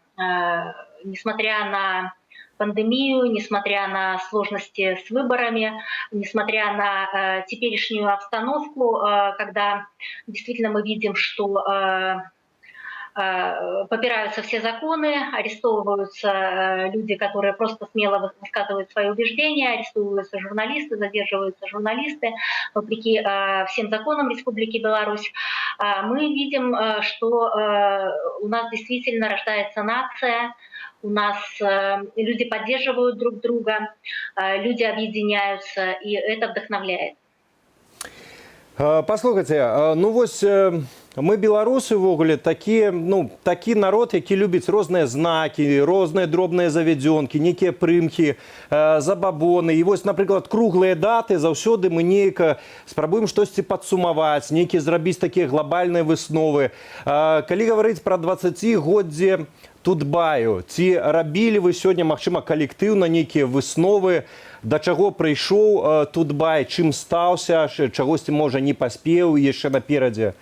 несмотря на пандемию, несмотря на сложности с выборами, несмотря на теперешнюю обстановку, когда действительно мы видим, что попираются все законы, арестовываются люди, которые просто смело высказывают свои убеждения, арестовываются журналисты, задерживаются журналисты, вопреки всем законам Республики Беларусь. Мы видим, что у нас действительно рождается нация, у нас люди поддерживают друг друга, люди объединяются, и это вдохновляет. Паслухайце, ну вось мы, беларусы, увогуле такі, ну, такі народ, які любіць розныя знакі, розныя дробныя заведзёнкі, нейкія прымхі, забабоны. І вось, напрыклад, круглыя даты заўсёды мы неяк спрабуем штосьці падсумаваць, нейкія зрабіць такія глобальныя высновы. Калі гаварыць пра 20-годдзе Тутбаю, ці рабілі вы сёння, магчыма, калектыўна нейкія высновы, да чаго прыйшоў Тутбай, чым стаўся, чагосьці, можа, не паспеў і яшчэ наперадзе?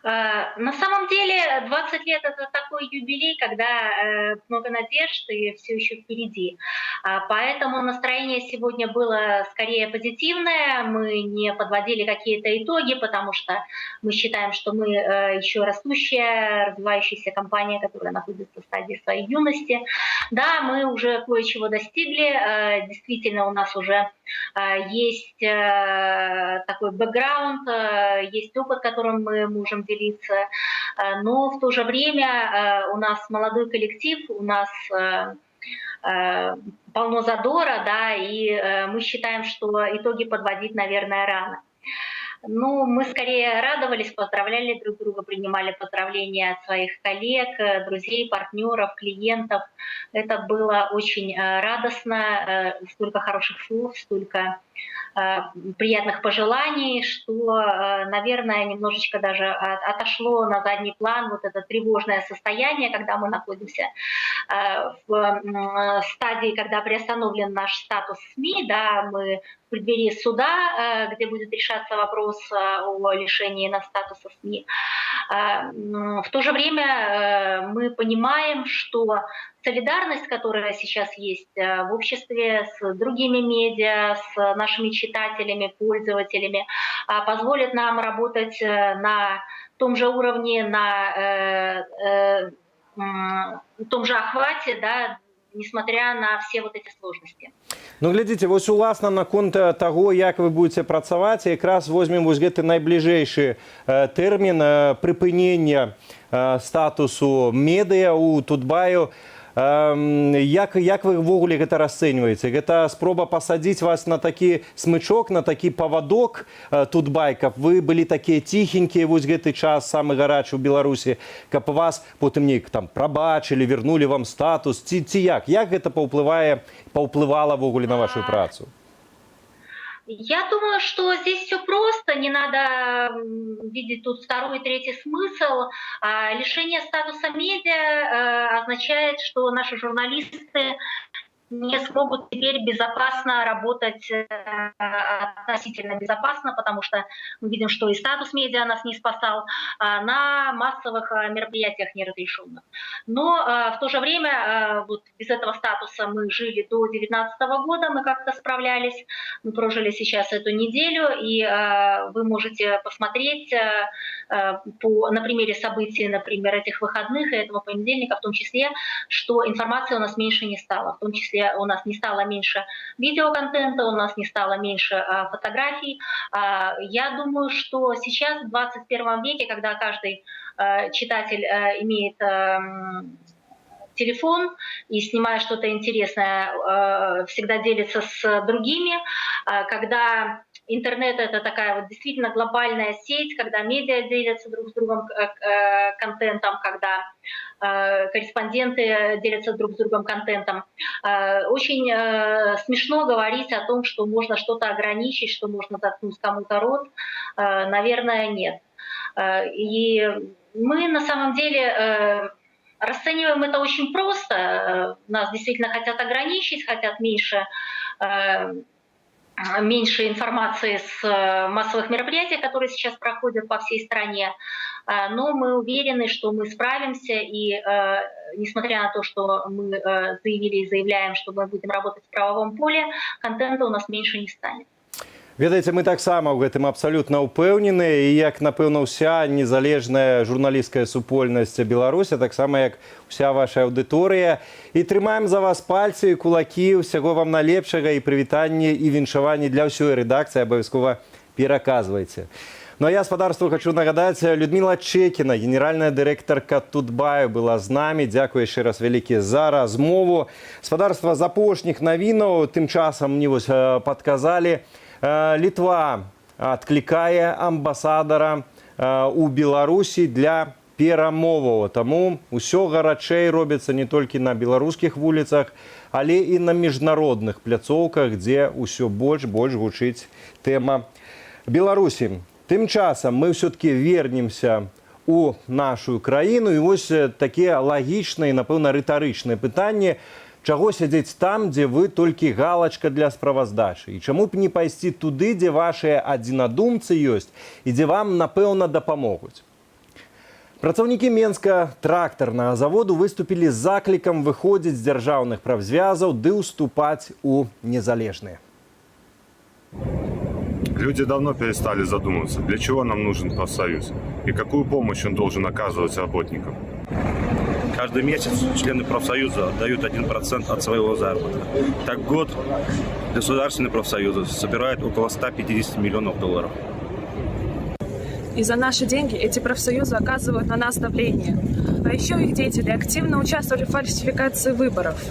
На самом деле 20 лет — это такой юбилей, когда много надежд и все еще впереди. Поэтому настроение сегодня было скорее позитивное. Мы не подводили какие-то итоги, потому что мы считаем, что мы еще растущая, развивающаяся компания, которая находится в стадии своей юности. Да, мы уже кое-чего достигли. Действительно, у нас уже есть такой бэкграунд, есть опыт, которым мы можем делиться. Но в то же время у нас молодой коллектив, у нас полно задора, да, и мы считаем, что итоги подводить, наверное, рано. Ну, мы скорее радовались, поздравляли друг друга, принимали поздравления от своих коллег, друзей, партнеров, клиентов. Это было очень радостно, столько хороших слов, столько приятных пожеланий, что, наверное, немножечко даже отошло на задний план вот это тревожное состояние, когда мы находимся в стадии, когда приостановлен наш статус СМИ, да, мы в преддверии суда, где будет решаться вопрос о лишении нас статуса СМИ. В то же время мы понимаем, что солидарность, которая сейчас есть в обществе с другими медиа, с нашими читателями, пользователями, позволит нам работать на том же уровне, на том же охвате, да, несмотря на все вот эти сложности. Ну, глядзіце, вось уласна наконт таго, як вы будете працаваць, якраз возьмем вось гэты найбліжэйшы тэрмін прыпынення статусу медыа у Тутбаю. Як вы ўвогуле гэта расцэньваеце? Гэта спроба пасадзіць вас на такі смычок, на такі павадок Тутбай, каб вы былі такія ціхенькія вось гэты час, самы гарачы ў Беларусі, каб вас потым неяк там прабачылі, вернули вам статус, ці як? Як гэта паўплывала ўвогуле на вашу працу? Я думаю, что здесь все просто, не надо видеть тут второй и третий смысл. Лишение статуса медиа означает, что наши журналисты не смогут теперь безопасно работать, относительно безопасно, потому что мы видим, что и статус медиа нас не спасал на массовых мероприятиях неразрешенных. Но в то же время вот без этого статуса мы жили до 2019 года, мы как-то справлялись, мы прожили сейчас эту неделю, и вы можете посмотреть на примере событий, например, этих выходных и этого понедельника в том числе, что информации у нас меньше не стало, в том числе у нас не стало меньше видеоконтента, у нас не стало меньше фотографий. Я думаю, что сейчас, в 21 веке, когда каждый читатель имеет телефон и, снимая что-то интересное, всегда делится с другими, когда интернет — это такая вот действительно глобальная сеть, когда медиа делятся друг с другом контентом, когда корреспонденты делятся друг с другом контентом. Очень смешно говорить о том, что можно что-то ограничить, что можно заткнуть кому-то рот. Наверное, нет. И мы на самом деле расцениваем это очень просто. Нас действительно хотят ограничить, хотят меньше информации с массовых мероприятий, которые сейчас проходят по всей стране. Но мы уверены, что мы справимся, и несмотря на то, что мы заявили и заявляем, что мы будем работать в правовом поле, контента у нас меньше не станет. Ведаеце, мы таксама ў гэтым абсалютна ўпэўненыя, і як, напэўна, ўся незалежная журналісцкая супольнасць Беларусі, таксама як уся ваша аўдыторыя. І трымаем за вас пальцы і кулакі, усяго вам найлепшага, і прывітанні і віншаванні для ўсёй рэдакцыі абавязкова пераказвайце. Ну а я спадарству хочу нагадаць, Людміла Чэкіна, генеральная дырэктарка Тутбаю, была з намі. Дзякую яшчэ раз вялікі за размову. Спадарства, з апошніх навінаў тым часам мне вось падказалі: Літва адклікае амбасадара у Беларусі для перамоваў. Таму ўсё гарачэй робіцца не толькі на беларускіх вуліцах, але і на міжнародных пляцоўках, дзе ўсё больш гучыць тэма Беларусі. Тым часам мы ўсё-таки вернемся у нашу краіну, і вось такія лагічныя, напэўна, рытарычныя пытанні: чаго сядзець там, дзе вы толькі галачка для справаздачы? І чаму б не пайсці туды, дзе вашыя адзінадумцы ёсць і дзе вам, напэўна, дапамогуць? Працаўнікі Менска трактарнага заводу выступілі з заклікам выходзіць з дзяржаўных прафзвязаў ды ўступаць у незалежныя. Люди давно перестали задумываться, для чего нам нужен профсоюз и какую помощь он должен оказывать работникам. Каждый месяц члены профсоюза дают 1% от своего заработка. Так год государственные профсоюзы собирают около 150 миллионов долларов. И за наши деньги эти профсоюзы оказывают на нас давление. А еще их деятели активно участвовали в фальсификации выборов.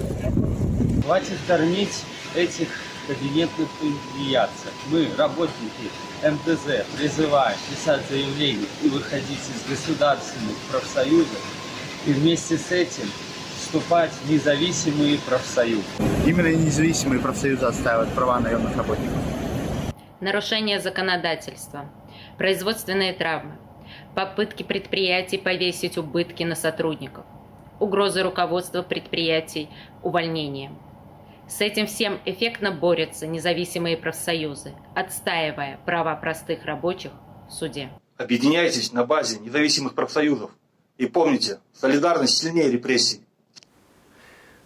Хватит кормить этих кабинетных тунеядцев. Мы, работники МТЗ, призываем писать заявление и выходить из государственных профсоюзов и вместе с этим вступать в независимые профсоюзы. Именно независимые профсоюзы отстаивают права наемных работников. Нарушение законодательства, производственные травмы, попытки предприятий повесить убытки на сотрудников, угрозы руководства предприятий увольнением. С этим всем эффектно борются независимые профсоюзы, отстаивая права простых рабочих в суде. Объединяйтесь на базе независимых профсоюзов. И помните, солидарность сильнее репрессий.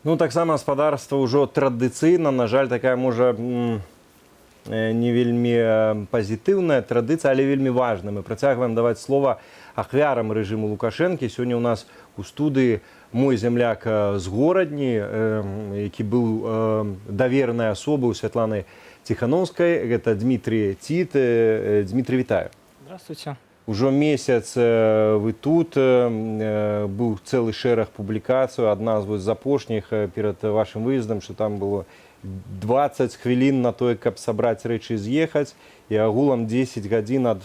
Ну, таксама, спадарства, ўжо традыцыйна, на жаль, такая, можа, не вельмі пазітыўная традыцыя, але вельмі важная. Мы працягваем даваць слова ахвярам рэжыму Лукашэнкі. Сёння ў нас у студыі мой зямляк з Горадні, які быў даверанай асобай у Святланы Ціханоўскай. Гэта Дмітрый Ціт. Дмітрый, вітаю. Здравствуйте. Ужо месяц вы тут, быў цэлы шэраг публікацыяў, адна з вось з апошніх перад вашым выездам, што там было 20 хвілін на тое, каб сабраць рэчы і з'ехаць, і агулам 10 гадзін ад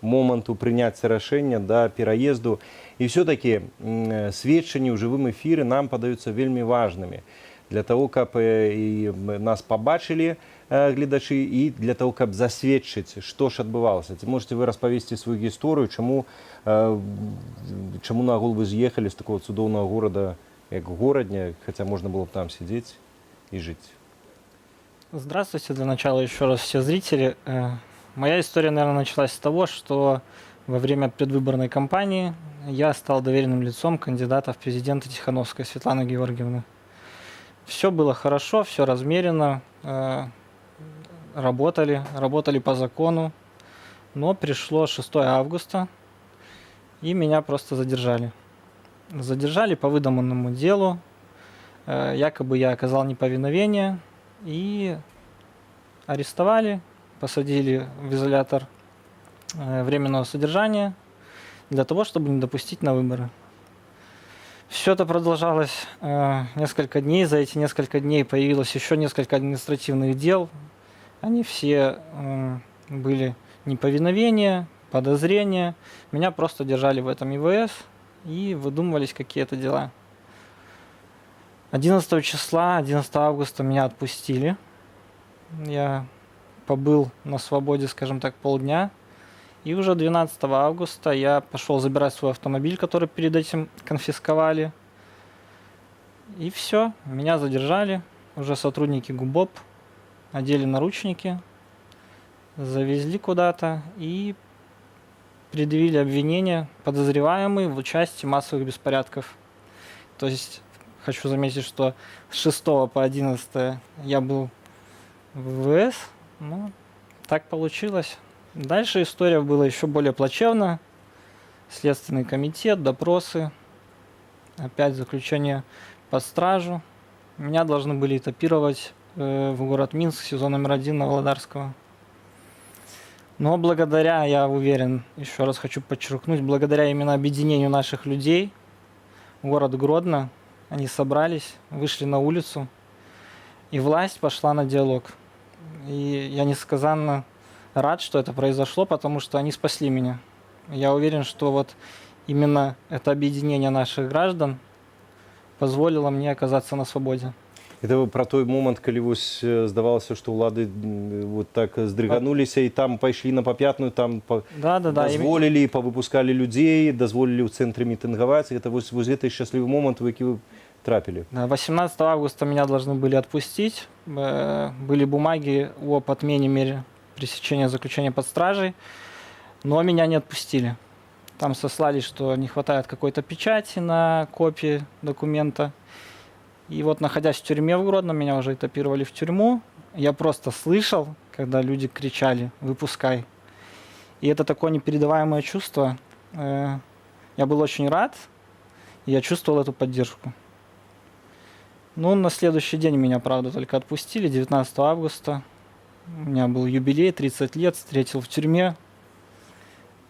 моманту прыняцця рашэння да пераезду. І все-таки сведчанні ў жывым эфіры нам падаюцца вельмі важнымі для того, каб і нас пабачылі гледачы, і для того, каб засведчыць, што ж адбывалася. Ці можете вы распавесці сваю гісторыю, чаму наогул вы з'ехалі з такого цудоўнага горада, як Горадня, хаця можна было б там сидзець і жыць? Здравствуйте для начала еще раз все зрители. Моя история, наверное, началась с того, что во время предвыборной кампании я стал доверенным лицом кандидата в президенты Тихановской Светланы Георгиевны. Все было хорошо, все размеренно, работали, работали по закону, но пришло 6 августа, и меня просто задержали. Задержали по выдуманному делу, якобы я оказал неповиновение, и арестовали, посадили в изолятор временного содержания для того, чтобы не допустить на выборы. Все это продолжалось несколько дней. За эти несколько дней появилось еще несколько административных дел. Они все были неповиновение, подозрения. Меня просто держали в этом ИВС, и выдумывались какие-то дела. 11 числа, 11 августа меня отпустили. Я побыл на свободе, скажем так, полдня. И уже 12 августа я пошел забирать свой автомобиль, который перед этим конфисковали. И все, меня задержали. Уже сотрудники ГУБОП одели наручники, завезли куда-то и предъявили обвинение: подозреваемый в участии массовых беспорядков. То есть хочу заметить, что с 6 по 11 я был в ИВС, ну, так получилось. Дальше история была еще более плачевна. Следственный комитет, допросы, опять заключение под стражу. Меня должны были этапировать в город Минск, СИЗО номер 1 на Володарского. Но благодаря, я уверен, еще раз хочу подчеркнуть, благодаря именно объединению наших людей, город Гродно, они собрались, вышли на улицу, и власть пошла на диалог. И я несказанно рад, что это произошло, потому что они спасли меня. Я уверен, что вот именно это объединение наших граждан позволило мне оказаться на свободе. Это вы пра той момант, калі вось здавалася, што ўлады вот так здрыгануліся і там пайшлі на папятную, там дазволілі, павыпускалі людзей, дазволілі ў цэнтры мітынгаваць. Гэта вось гэты шчаслівы момант, у які вы трапілі. Да, 18 августа меня должны были отпустить. Были бумаги об отмене меры пресечения заключения под стражей, но меня не отпустили. Там сослались, что не хватает какой-то печати на копии документа. И вот, находясь в тюрьме в Гродно, меня уже этапировали в тюрьму. Я просто слышал, когда люди кричали: «Выпускай». И это такое непередаваемое чувство. Я был очень рад, и я чувствовал эту поддержку. Ну, на следующий день меня, правда, только отпустили, 19 августа. У меня был юбилей, 30 лет, встретил в тюрьме.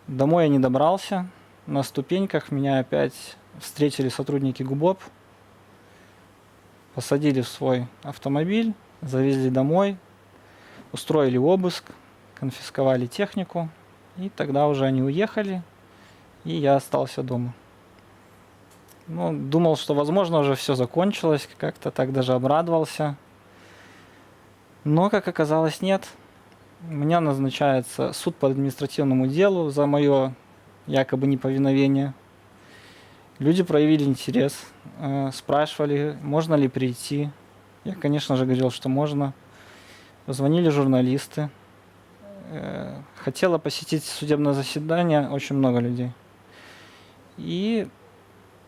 Домой я не добрался. На ступеньках меня опять встретили сотрудники ГУБОП. Посадили в свой автомобиль, завезли домой, устроили обыск, конфисковали технику. И тогда уже они уехали, и я остался дома. Ну, думал, что, возможно, уже все закончилось, как-то так даже обрадовался. Но, как оказалось, нет. У меня назначается суд по административному делу за мое якобы неповиновение. Люди проявили интерес, спрашивали, можно ли прийти. Я, конечно же, говорил, что можно. Звонили журналисты. Хотела посетить судебное заседание очень много людей. И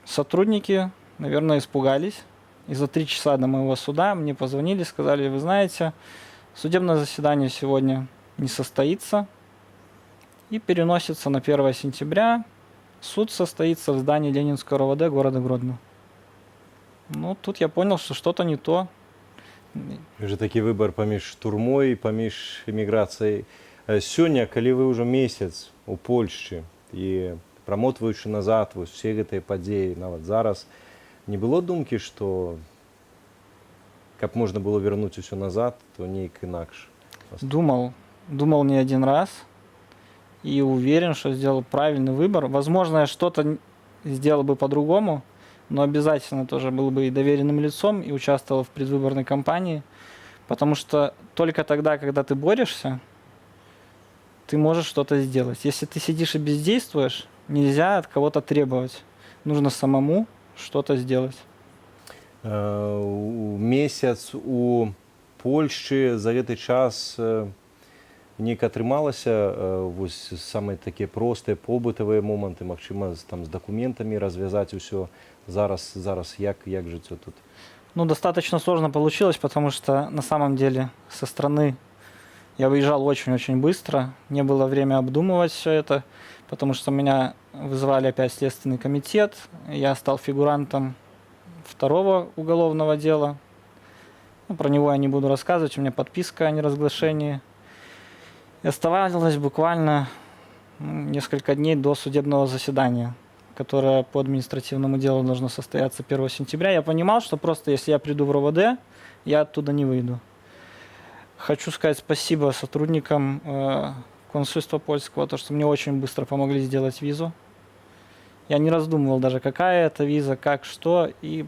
сотрудники, наверное, испугались. И за 3 часа до моего суда мне позвонили, сказали: «Вы знаете, судебное заседание сегодня не состоится и переносится на 1 сентября. Суд состоится в здании Ленинского РОВД города Гродно». Ну, тут я понял, что что-то не то. Уже такі выбар паміж турмой, паміж эміграцыяй. Сёння, калі вы ўжо месяц у Польшчы і прамотваючы назад вось усе гэтыя падзеі, нават зараз, не было думкі, што каб можна было вярнуць усё назад, то неяк інакш? Думал, думал не один раз и уверен, что сделал правильный выбор. Возможно, я что-то сделал бы по-другому, но обязательно тоже был бы и доверенным лицом, и участвовал в предвыборной кампании, потому что только тогда, когда ты борешься, ты можешь что-то сделать. Если ты сидишь и бездействуешь, нельзя от кого-то требовать. Нужно самому что-то сделать. Месяц у Польшчы, за гэты час неяк атрымалася вось самыя такія простыя побытавыя моманты, магчыма, там з дакументамі развязаць усё? Зараз як жыццё тут? Ну, достаточно сложно получилось, потому что на самом деле со страны я выезжал очень-очень быстро. Не было времени обдумывать все это, потому что меня вызывали опять в Следственный комитет. Я стал фигурантом второго уголовного дела. Ну, про него я не буду рассказывать, у меня подписка о неразглашении. И оставалось буквально, ну, несколько дней до судебного заседания, которое по административному делу должно состояться 1 сентября. Я понимал, что просто если я приду в РОВД, я оттуда не выйду. Хочу сказать спасибо сотрудникам консульства польского, то, что мне очень быстро помогли сделать визу. Я не раздумывал даже, какая это виза, как, что, и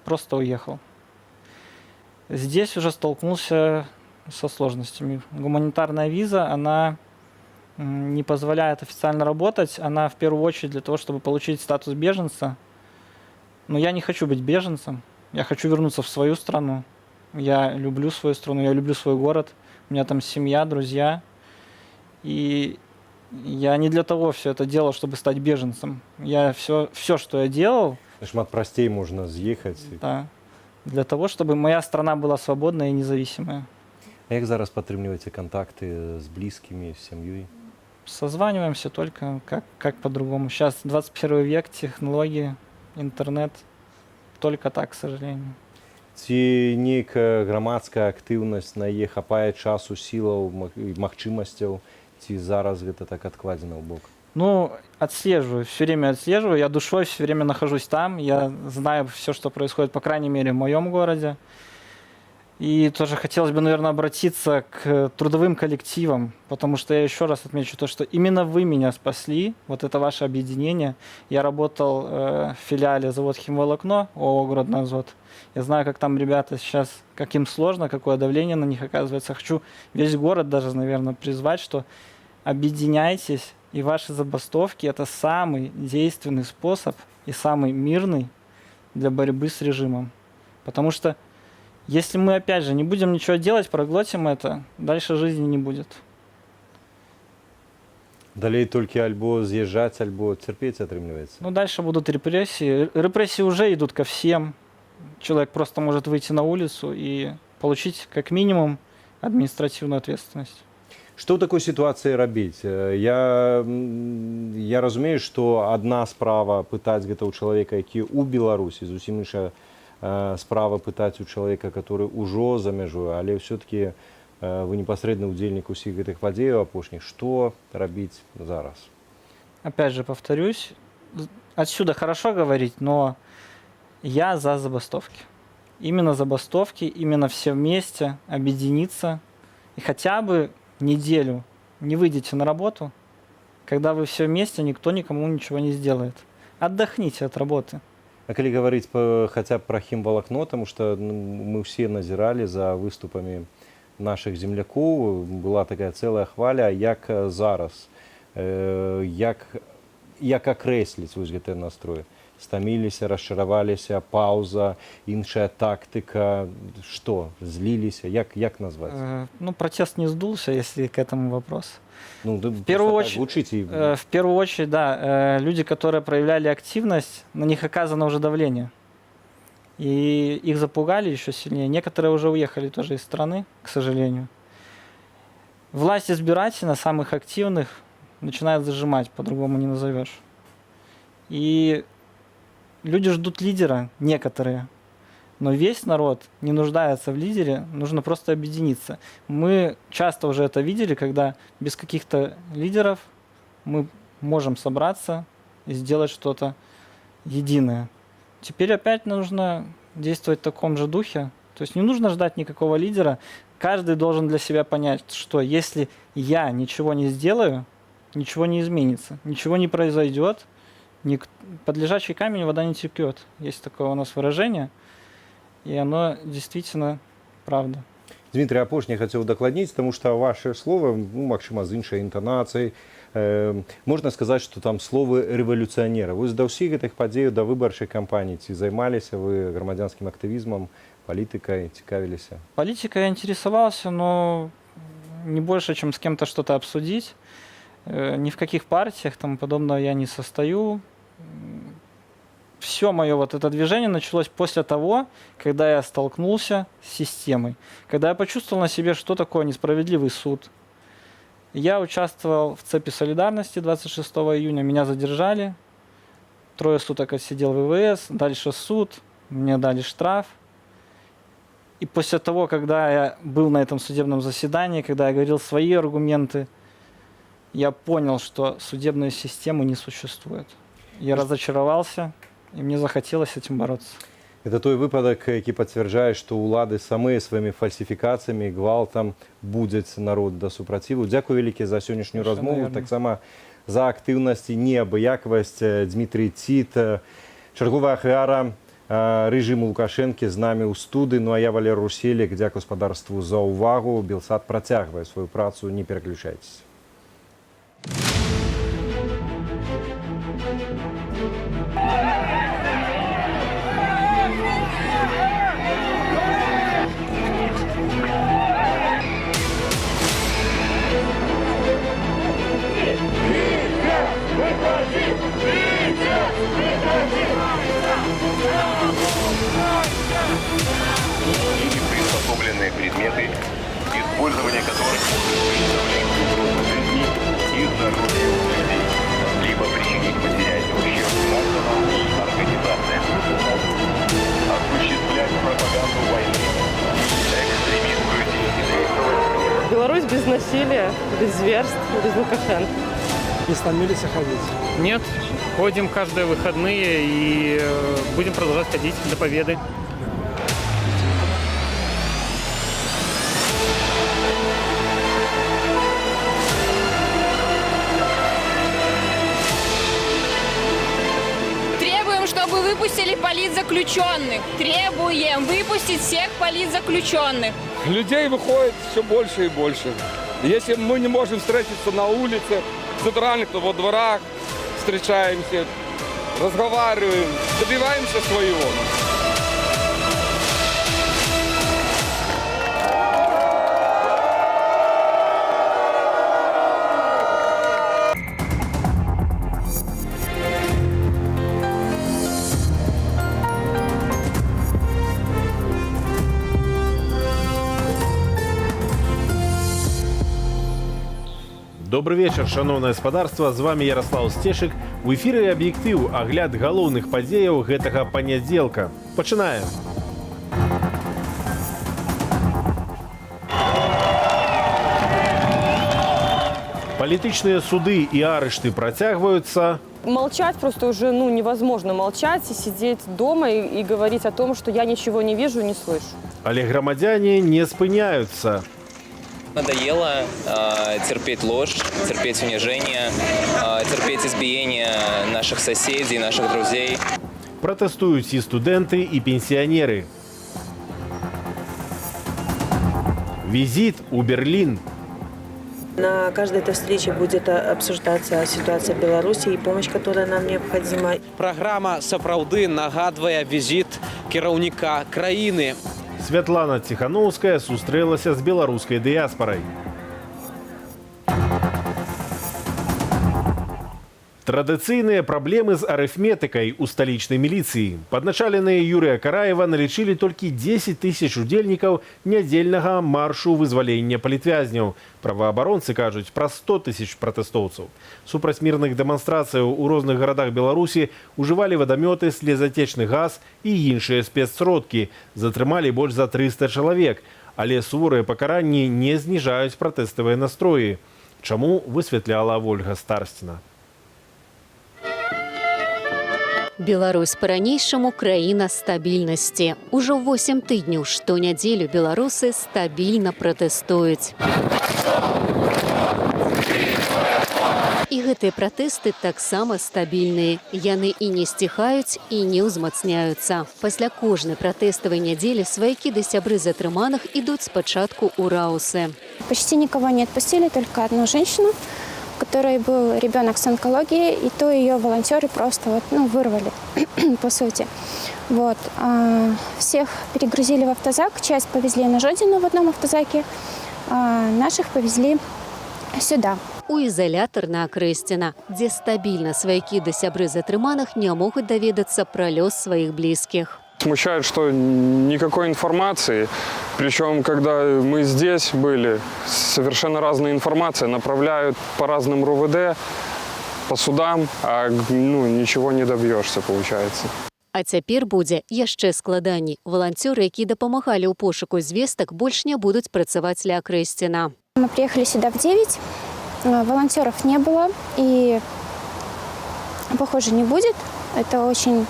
просто уехал. Здесь уже столкнулся со сложностями. Гуманитарная виза, она не позволяет официально работать, она в первую очередь для того, чтобы получить статус беженца. Но я не хочу быть беженцем, я хочу вернуться в свою страну. Я люблю свою страну, я люблю свой город, у меня там семья, друзья. И я не для того все это делал, чтобы стать беженцем. Я все, что я делал, Шмат прасцей можна з'ехаць. Да, для того, чтобы моя страна была свободная и независимая. А як зараз падтрымліваеце кантакты з блізкімі, з сям'ёй? Созваниваемся только, как по-другому. Сейчас 21 век, технологии, интернет. Только так, к сожалению. Ці нейкая грамадская актыўнасць, на яе хапае часу, сілаў і магчымасцяў, ці зараз гэта так адкладзена ў бок? Ну, отслеживаю, все время отслеживаю. Я душой все время нахожусь там. Я знаю все, что происходит, по крайней мере, в моем городе. И тоже хотелось бы, наверное, обратиться к трудовым коллективам, потому что я еще раз отмечу то, что именно вы меня спасли, вот это ваше объединение. Я работал в филиале завод «Химволокно», ООО «Гродно Азот». Я знаю, как там ребята сейчас, как им сложно, какое давление на них оказывается. Хочу весь город даже, наверное, призвать, что объединяйтесь, и ваши забастовки – это самый действенный способ и самый мирный для борьбы с режимом. Потому что если мы, опять же, не будем ничего делать, проглотим это, дальше жизни не будет. Далей толькі альбо з'язджаць, альбо цярпець, атрымліваецца. Ну, дальше будут репрессии. Репрессии уже идут ко всем. Человек просто может выйти на улицу и получить как минимум административную ответственность. Што ў такой сітуацыі рабіць? Я разумею, што адна справа пытаць гэта ў чалавека, які ў Беларусі, зусім іншая справа пытаць у чалавека, который ўжо за мяжой, але ўсё-таки вы непасрэдны ўдзельнік усіх гэтых падзеяў апошніх. Што рабіць зараз? Опять же, повторюсь, отсюда хорошо говорить, но я за забастовки. Именно забастовки, именно все вместе объединиться и хотя бы неделю не выйдете на работу, когда вы все вместе, никто никому ничего не сделает. Отдохните от работы. А калі гаварыць хаця б пра Хімвалакно, таму што, ну, мы ўсе назіралі за выступамі нашых землякоў, была такая цэлая хваля, як зараз, як Як акрэсліць вось гэтыя настроі? Стаміліся, расчараваліся, паўза, іншая тактыка, што, зліліся, як назваць? Ну, протест не сдулся, если к этому вопрос. Ну, да, В первую просто так очередь, звучит и в первую очередь, да, люди, которые проявляли активность, на них оказано уже давление. И их запугали еще сильнее. Некоторые уже уехали тоже из страны, к сожалению. Власть избирательно самых активных начинает зажимать, по-другому не назовешь. И люди ждут лидера, некоторые. Но весь народ не нуждается в лидере, нужно просто объединиться. Мы часто уже это видели, когда без каких-то лидеров мы можем собраться и сделать что-то единое. Теперь опять нужно действовать в таком же духе. То есть не нужно ждать никакого лидера. Каждый должен для себя понять, что если я ничего не сделаю, ничего не изменится, ничего не произойдет, под лежачий камень вода не текет. Есть такое у нас выражение, и оно действительно правда. Дмітрый, апошняе хацеў дакладніць, таму што ваша слова, ну, магчыма, з іншай інтанацыяй, можна сказаць, што там словы рэвалюцыянера. Вось да ўсіх гэтых падзеяў, да выбарчай кампаніі, ці займаліся вы грамадзянскім актывізмам, палітыкай, цікавіліся? Политикой я интересовался, но не больше, чем с кем-то что-то обсудить. Ни в каких партиях тому подобного я не состою. Все мое вот это движение началось после того, когда я столкнулся с системой, когда я почувствовал на себе, что такое несправедливый суд. Я участвовал в цепи солидарности 26 июня, меня задержали, 3 суток отсидел в ИВС, дальше суд, мне дали штраф. И после того, когда я был на этом судебном заседании, когда я говорил свои аргументы, я понял, что судебной системы не существует. Я разочаровался, и мне захотелось с этим бороться. Это той выпадак, які пацвярджае, што ўлады самыя сваімі фальсіфікацыямі і гвалтам будзяць народ да супраціву. Дзякуй вялікі за сённяшнюю Совершенно размову, верно. Таксама за актыўнасць і неабыякавасць. Дмітрый Ціт, чарговая ахвяра рэжыму Лукашэнкі, з намі ў студыі. Ну а я, Валер Руселік, дзякую спадарству за ўвагу. Белсат працягвае сваю працу, не пераключайцеся. Или приспособленные предметы, использование которых может представлять угрозу жизни и здоровью людей, либо причинить материальный ущерб гражданам и организациям, осуществлять пропаганду войны, экстремистскую деятельность. Беларусь без насилия, без зверств, без Лукашенко. Не стомились ходить? Нет, ходим каждые выходные и будем продолжать ходить до победы. Требуем, чтобы выпустили политзаключенных. Требуем выпустить всех политзаключенных. Людей выходит все больше и больше. Если мы не можем встретиться на улице, центральных, то во дворах встречаемся, разговариваем, добиваемся своего. Добры вечар, шаноўнае спадарства, з вамі Яраслаў Сцешык. У эфіры «Аб'ектыў», агляд галоўных падзеяў гэтага панядзелка. Пачынаем. Палітычныя суды і арышты працягваюцца. Молчать просто уже, невозможно молчать и сидеть дома и говорить о том, что я ничего не вижу и не слышу. Але грамадзяне не спыняюцца. Надоело терпеть ложь, терпеть унижение, терпеть избиение наших соседей, наших друзей. Пратэстуюць і студэнты, і пенсіянеры. Візіт у Берлін. На каждой этой встрече будет обсуждаться ситуация в Беларуси и помощь, которая нам необходима. Праграма сапраўды нагадвае візіт кіраўніка краіны. Святлана Ціханоўская сустрэлася з беларускай дыяспарай. Традыцыйныя праблемы з арыфметыкай у сталічнай міліцыі. Падначаленыя Юрыя Караева налічылі толькі 10 тысяч удзельнікаў нядзельнага маршу вызвалення палітвязняў. Праваабаронцы кажуць пра 100 тысяч пратэстоўцаў. Супраць мірных дэманстрацыяў у розных гарадах Беларусі ўжывалі вадамёты, слезацечны газ і іншыя спецсродкі. Затрымалі больш за 300 чалавек. Але суворыя пакаранні не зніжаюць пратэставыя настроі. Чаму, высвятляла Вольга Старсціна. Беларусь па-ранейшаму краіна стабільнасці. Ужо 8 тыдняў штонядзелю беларусы стабільна пратэстуюць. І гэтыя пратэсты таксама стабільныя. Яны і не сціхаюць, і не ўзмацняюцца. Пасля кожнай пратэставай нядзелі сваякі ды сябры затрыманых ідуць спачатку ў раусы. Почти никого не отпустили, только одну женщину, у которой был ребенок с онкологией, и то ее волонтеры просто вот, ну, вырвали, по сути. Вот. Всех перегрузили в автозак, часть повезли на Жодино в одном автозаке, а наших повезли сюда. У ізалятар на Акрэсціна, дзе стабільна сваякі ды сябры затрыманых не могуць даведацца пра лёс сваіх блізкіх. Смущает, что никакой информации. Причем, когда мы здесь были, совершенно разная информация. Направляют по разным РУВД, по судам, а, ну, ничего не добьешься, получается. А цяпер будзе яшчэ складаней. Валанцёры, якія дапамагалі ў пошуку звестак, больш не будуць працаваць ля Акрэсціна. Мы приехали сюда в 9, волонтеров не было и, похоже, не будет. Это очень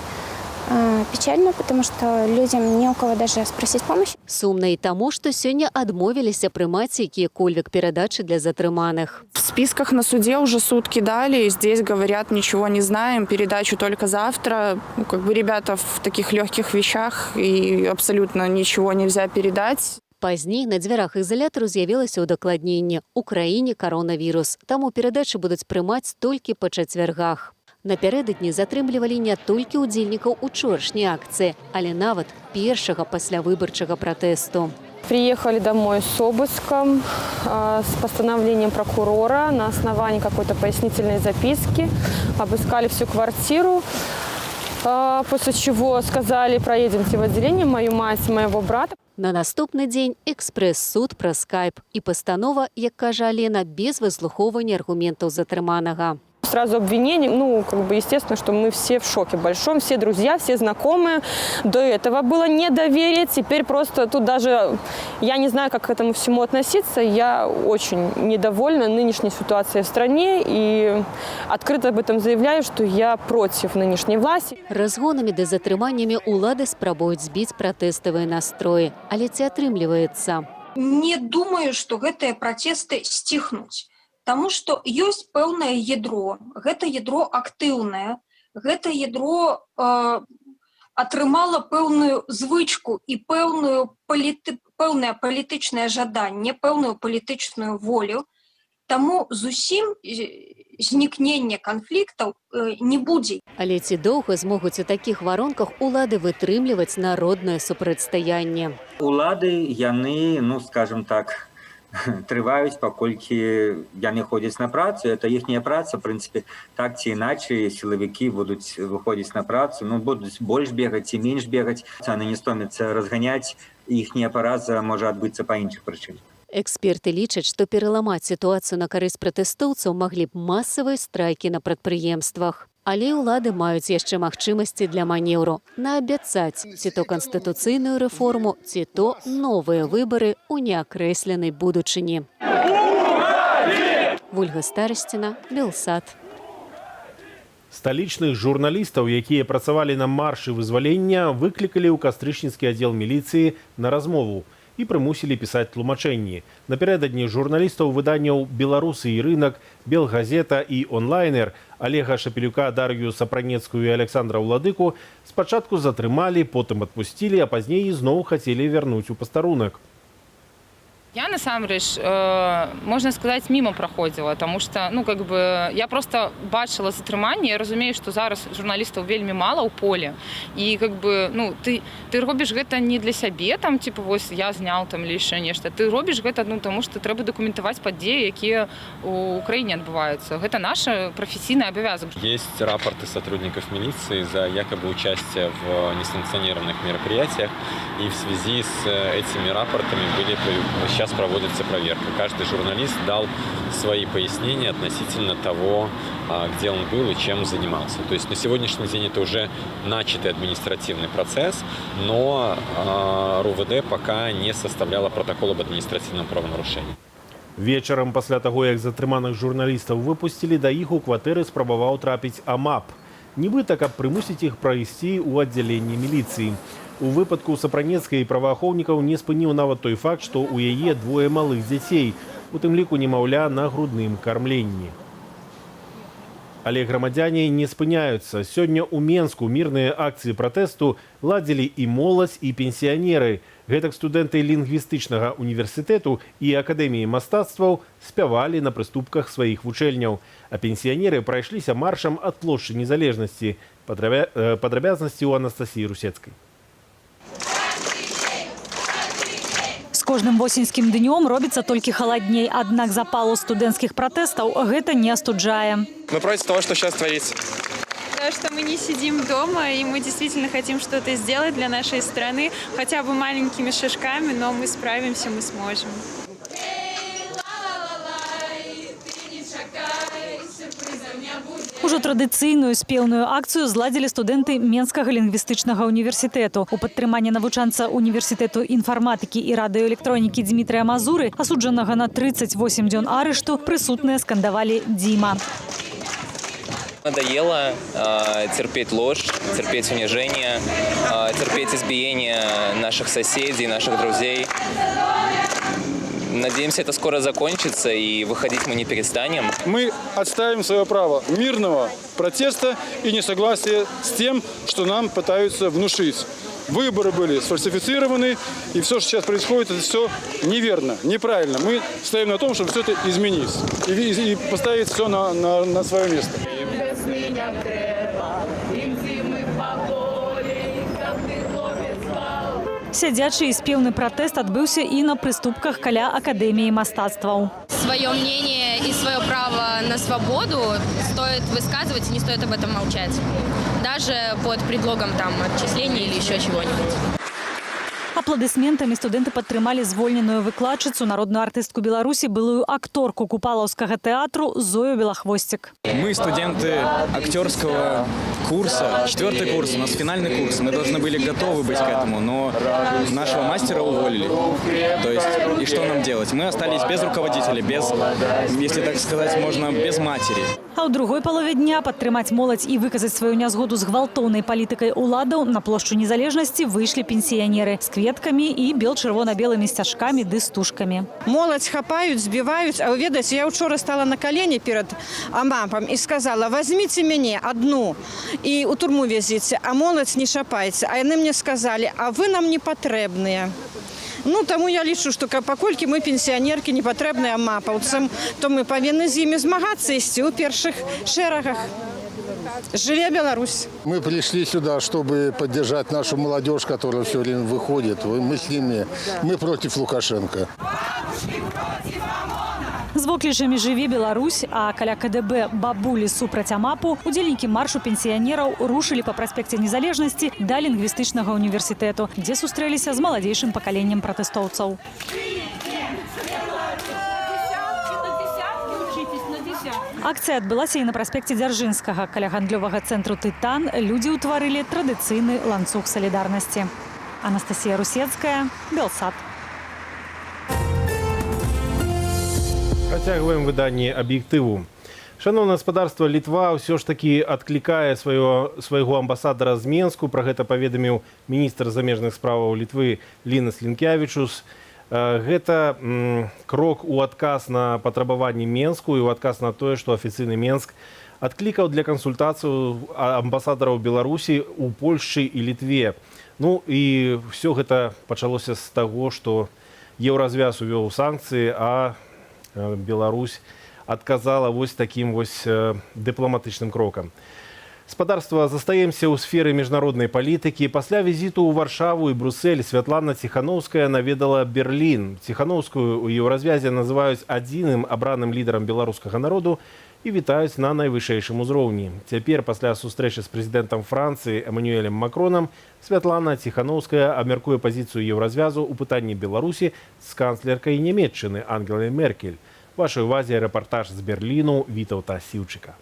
печально, потому что людям не у кого даже спросить помощи. Сумна і таму, што сёння адмовіліся прымаць якія-кольвек перадачы для затрыманых. В списках на суде уже сутки дали, здесь говорят, ничего не знаем, передачу только завтра. Ну, как бы ребята в таких легких вещах, и абсолютно ничего нельзя передать. Пазней на дзвярах ізалятару з'явілася ўдакладненне: у краіне каронавірус, таму перадачы будуць прымаць толькі па чацвяргах. Напярэдадні затрымлівалі не толькі ўдзельнікаў учорашняй акцыі, але нават першага паслявыбарчага пратэсту. Приехали домой с обыском, с постановлением прокурора на основании какой-то пояснительной записки. Обыскали всю квартиру, после чего сказали: проедемте в отделение, мою мать, моего брата. На наступны дзень экспрэс-суд праз скайп і пастанова, як кажа Алена, без выслухоўвання аргументаў затрыманага. Сразу обвинение, ну, как бы, естественно, что мы все в шоке большом, все друзья, все знакомые. До этого было недоверие, теперь просто тут даже я не знаю, как к этому всему относиться. Я очень недовольна нынешней ситуацией в стране и открыто об этом заявляю, что я против нынешней власти. Разгонамі ды затрыманнямі ўлады спрабуюць збіць пратэставыя настроі, але ці атрымліваецца? Не думаю, што гэтыя пратэсты сціхнуць. Таму што ёсць пэўнае ядро, гэта ядро актыўнае, гэта ядро атрымала пэўную звычку і пэўнае палітычнае жаданне, пэўную палітычную волю. Таму зусім знікнення канфліктаў не будзе. Але ці доўга змогуць у такіх варунках улады вытрымліваць народнае супрацьстаянне? Улады, яны, ну, скажем так, трываюць, паколькі яны ходзяць на працу, это іхняя праца, в прынцыпе, так ці іначай сілавікі будуць выходзіць на працу, ну, будуць больш бегаць ці менш бегаць, яны не стомяцца разганяць, іхняя параза можа адбыцца па іншых прычынах. Эксперты лічаць, што пераламаць сітуацыю на карысць пратэстоўцаў маглі б масавыя страйкі на прадпрыемствах. Але ўлады маюць яшчэ магчымасці для манеўру: наабяцаць ці то канстытуцыйную рэформу, ці то новыя выбары ў неакрэсленай будучыні. Вольга Старасціна, Белсат. Сталічных журналістаў, якія працавалі на маршы вызвалення, выклікалі ў кастрычніцкі аддзел міліцыі на размову і прымусілі пісаць тлумачэнні. Напярэдадні журналістаў выданняў «Беларусы і рынак», «Белгазета» і «Онлайнер» Алега Шапелюка, Дар'ю Сапранецкую і Аляксандра Уладыку спачатку затрымалі, потым адпусцілі, а пазней ізноў хацелі вярнуць у пастарунак. Я насамрэч, можна сказаць, мимо праходзіла, таму што, ну, как бы, я просто бачыла затрыманне, я разумею, што зараз журналістаў вельмі мала ў поле, і, как бы, ну, ты робіш гэта не для сябе, там, типа, вось я зняў там или яшчэ нешта, ты робіш гэта, ну, таму што трэба дакументаваць падзеі, якія ў краіне адбываюцца. Гэта наша прафесійны абавязак. Есть рапорты сотрудников милиции за якобы участие в несанкционированных мероприятиях, и в связи с этими рапортами сейчас проводится проверка. Каждый журналист дал свои пояснения относительно того, где он был и чем занимался. То есть на сегодняшний день это уже начатый административный процесс, но РУВД пока не составляла протокол об административном правонарушении. Вечарам пасля таго, як затрыманых журналістаў выпусцілі, да іх у кватэры спрабаваў трапіць АМАП. Нібыта, каб прымусіць іх прайсці ў аддзяленне міліцыі. У выпадку Сапранецкай праваахоўнікаў не спыніў нават той факт, што ў яе двое малых дзяцей, у тым ліку немаўля на грудным кармленні. Але грамадзяне не спыняюцца. Сёння ў Менску мірныя акцыі пратэсту ладзілі і моладзь, і пенсіянеры. Гэтак студэнты лінгвістычнага універсітэту і акадэміі мастацтваў спявалі на прыступках сваіх вучэльняў. А пенсіянеры прайшліся маршам ад плошчы Незалежнасці. Падрабязнасці ў Анастасіі Русецкай. З кожным восеньскім днём робіцца толькі халадней, аднак запалу студэнцкіх пратэстаў гэта не астуджае. Мы против того, что сейчас творится. То, что мы не сидим дома, и мы действительно хотим что-то сделать для нашей страны, хотя бы маленькими шажками, но мы справимся, мы сможем. Ужо традыцыйную спеўную акцыю зладзілі студэнты Менскага лінгвістычнага універсітэту. У падтрыманне навучанца універсітэту інфарматыкі і радыёэлектронікі Дмітрыя Мазуры, асуджанага на 38 дзён арышту, прысутныя скандавалі «Дзіма». Надоело терпеть ложь, терпеть унижение, терпеть избиение наших соседей, наших друзей. Надеемся, это скоро закончится, и выходить мы не перестанем. Мы отстаиваем свое право мирного протеста и несогласия с тем, что нам пытаются внушить. Выборы были сфальсифицированы, и все, что сейчас происходит, это все неверно, неправильно. Мы стоим на том, чтобы все это изменить и поставить все на свое место. Без меня трэба, ім зімы паболей, каб ты, хлопец, спаў. Сядзячы і спеўны пратэст адбыўся і на прыступках каля Акадэміі мастацтваў. Свое мнение и свое право на свободу стоит высказывать и не стоит об этом молчать. Даже под предлогом там отчисления или еще чего-нибудь. Апладысментамі студэнты падтрымалі звольненую выкладчыцу, народную артыстку Беларусі, былую акторку Купалаўскага тэатру Зою Белахвосцік. Мы студенты актерского курса, четвертый курс, у нас финальный курс. Мы должны были готовы быть к этому, но нашего мастера уволили. То есть, и что нам делать? Мы остались без руководителя, без, если так сказать, можно, без матери. А ў другой палове дня падтрымаць моладзь і выказаць сваю нязгоду з гвалтоўнай палітыкай уладаў на плошчу Незалежнасці выйшлі пенсіянеры з кветкамі і бел-чырвона-белымі сцяжкамі ды стужкамі. Моладзь хапаюць, збіваюць, а вы ведаеце, я учора стала на колени перед АМАПом и сказала: «Возьмите мяне одну и у турму везите, а моладзь не чапайце». А яны мне сказали: «А вы нам не патрэбныя». Ну, таму я лічу, што паколькі мы, пенсіянеркі, не патрэбныя амапаўцам, то мы павінны з імі змагацца, ісці ў першых шэрагах. Жыве Беларусь! Мы пришли сюда, чтобы поддержать нашу молодежь, которая все время выходит. Мы с ними, мы против Лукашенко. З воклічамі «Жыве Беларусь», а каля КДБ «Бабулі супраць АМАПу» удзельнікі маршу пенсіянераў рушылі па праспекце Незалежнасці да лінгвістычнага універсітэту, дзе сустрэліся з маладзейшым пакаленнем пратэстоўцаў. Акцыя адбылася і на праспекце Дзяржынскага. Каля гандлёвага цэнтру «Тытан» людзі ўтварылі традыцыйны ланцуг салідарнасці. Анастасія Русецкая, Белсат. Працягваем выданне «Аб'ектыву». Шаноўнае спадарства, Літва ўсё ж такі адклікае свайго амбасадара з Менску. Пра гэта паведаміў міністр замежных справаў Літвы Лінас Лінкявічус. Гэта крок у адказ на патрабаванні Менску і ў адказ на тое, што афіцыйны Менск адклікаў для кансультацыю амбасадараў Беларусі ў Польшчы і Літве. Ну і ўсё гэта пачалося з таго, што Еўразвяз увёў санкцыі, а Беларусь адказала вось такім вось дыпламатычным крокам. Спадарства, застаемся ў сферы міжнароднай палітыкі. Пасля візіту ў Варшаву і Брусель Святлана Ціханоўская наведала Берлін. Ціханоўскую ў Еўразвязе называюць адзіным абраным лідарам беларускага народу і вітаюць на найвышэйшым узроўні. Цяпер, пасля сустрэчы з прэзідэнтам Францыі Эмануэлем Макронам, Святлана Ціханоўская абмяркуе пазіцыю Еўразвязу ў пытанні Беларусі з канцлеркай Нямеччыны Ангелай Меркель. Вашай увазе рэпартаж з Берліну Вітаўта Сіўчыка.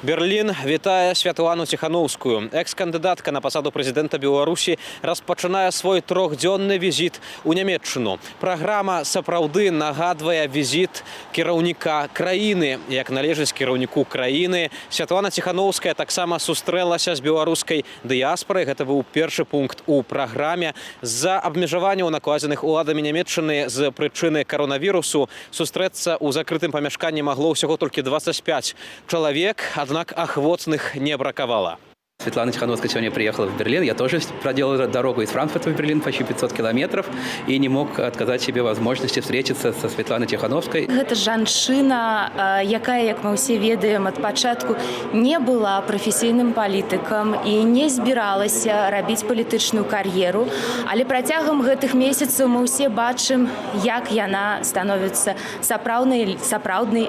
Берлін вітае Святлану Ціханоўскую. Экс-кандыдатка на пасаду прэзідэнта Беларусі распачынае свой трохдзённы візіт у Нямеччыну. Праграма сапраўды нагадвае візіт кіраўніка краіны. Як належыць кіраўніку краіны, Святлана Ціханоўская таксама сустрэлася з беларускай дыяспорай. Гэта быў першы пункт у праграме. З-за абмежаванняў, накладзеных уладамі Нямеччыны з прычыны каронавірусу, сустрэцца ў закрытым памяшканні магло ўсяго толькі 25 чалавек, аднак ахвотных не бракавала. Светлана Тихановская сегодня приехала в Берлин. Я тоже проделал дорогу из Франкфурта в Берлин, почти 500 километров, и не мог отказать себе возможности встретиться со Светланой Тихановской. Гэта жанчына, якая, як мы ўсе ведаем, ад пачатку не была прафесійным палітыкам і не збіралася рабіць палітычную кар'еру, але працягам гэтых месяцаў мы ўсе бачым, як яна становіцца сапраўднай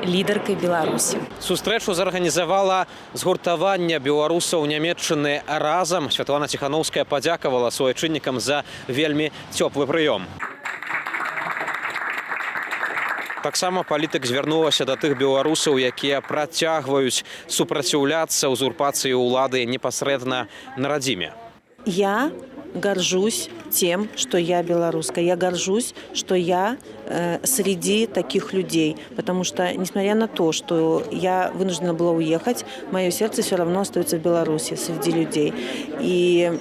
лідаркай Беларусі. Сустрэчу зарганізавала згуртаванне беларусаў Нямеччыны «Разам». Святлана Ціханоўская падзякавала суайчыннікам за вельмі цёплы прыём. Таксама палітык звярнулася да тых беларусаў, якія працягваюць супраціўляцца ўзурпацыі ўлады непасрэдна на радзіме. Я горжусь тем, что я белоруска. Я горжусь, что я среди таких людей. Потому что, несмотря на то, что я вынуждена была уехать, мое сердце все равно остается в Беларуси, среди людей. И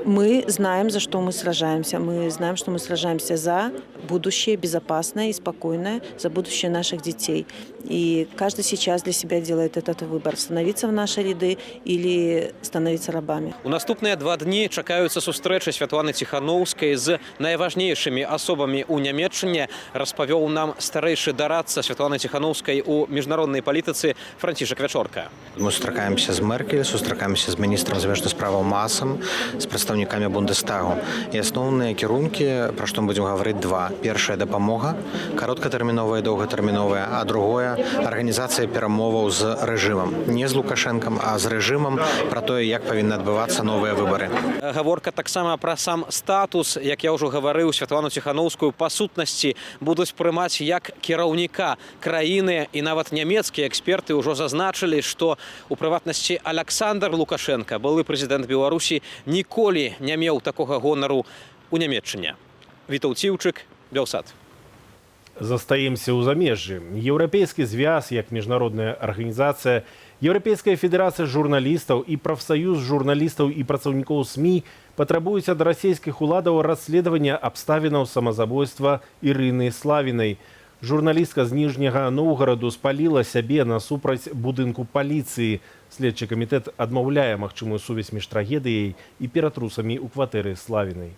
мы знаем, за что мы сражаемся. Мы знаем, что мы сражаемся за будущее безопасное и спокойное, за будущее наших детей. И каждый сейчас для себя делает этот выбор: становиться в наши ряды или становиться рабами. У наступныя 2 дні чакаюцца сустрэчы Святланы Ціханоўскай з найважнейшымі асобамі ў Нямеччыне, распавёў нам старэйшы дарадца Святланы Ціханоўскай у міжнароднай палітыцы Францішак Вячорка. Мы сустракаемся з Меркель, сустракаемся з міністрам замежных справаў Масам, з прадстаўнікамі Бундестагу. І асноўныя кірункі, пра што мы будзем гаварыць, два. Першая — дапамога, кароткатэрміновая і доўгатэрміновая, а другое — арганізацыя перамоваў з рэжымам. Не з Лукашэнкам, а з рэжымам пра тое, як павінны адбывацца новыя выбары. Гаворка таксама пра сам статус. Як я ўжо гаварыў, Святлану Ціханоўскую па сутнасці будуць прымаць як кіраўніка краіны, і нават нямецкія эксперты ўжо зазначылі, што у прыватнасці Аляксандр Лукашэнка, былы прэзідэнт Беларусі, ніколі не меў такога гонару у Нямеччыне. Вітаўт Сіўчык, Белсат. Застаемся ў замежжы. Еўрапейскі звяз як міжнародная арганізацыя, Еўрапейская федэрацыя журналістаў і прафсаюз журналістаў і працаўнікоў СМІ патрабуюць ад расійскіх уладаў расследавання абставінаў самазабойства Ірыны Славінай. Журналістка з Ніжняга Ноўгараду спаліла сябе насупраць будынку паліцыі. Следчы камітэт адмаўляе магчымую сувязь між трагедыяй і ператрусамі ў кватэры Славінай.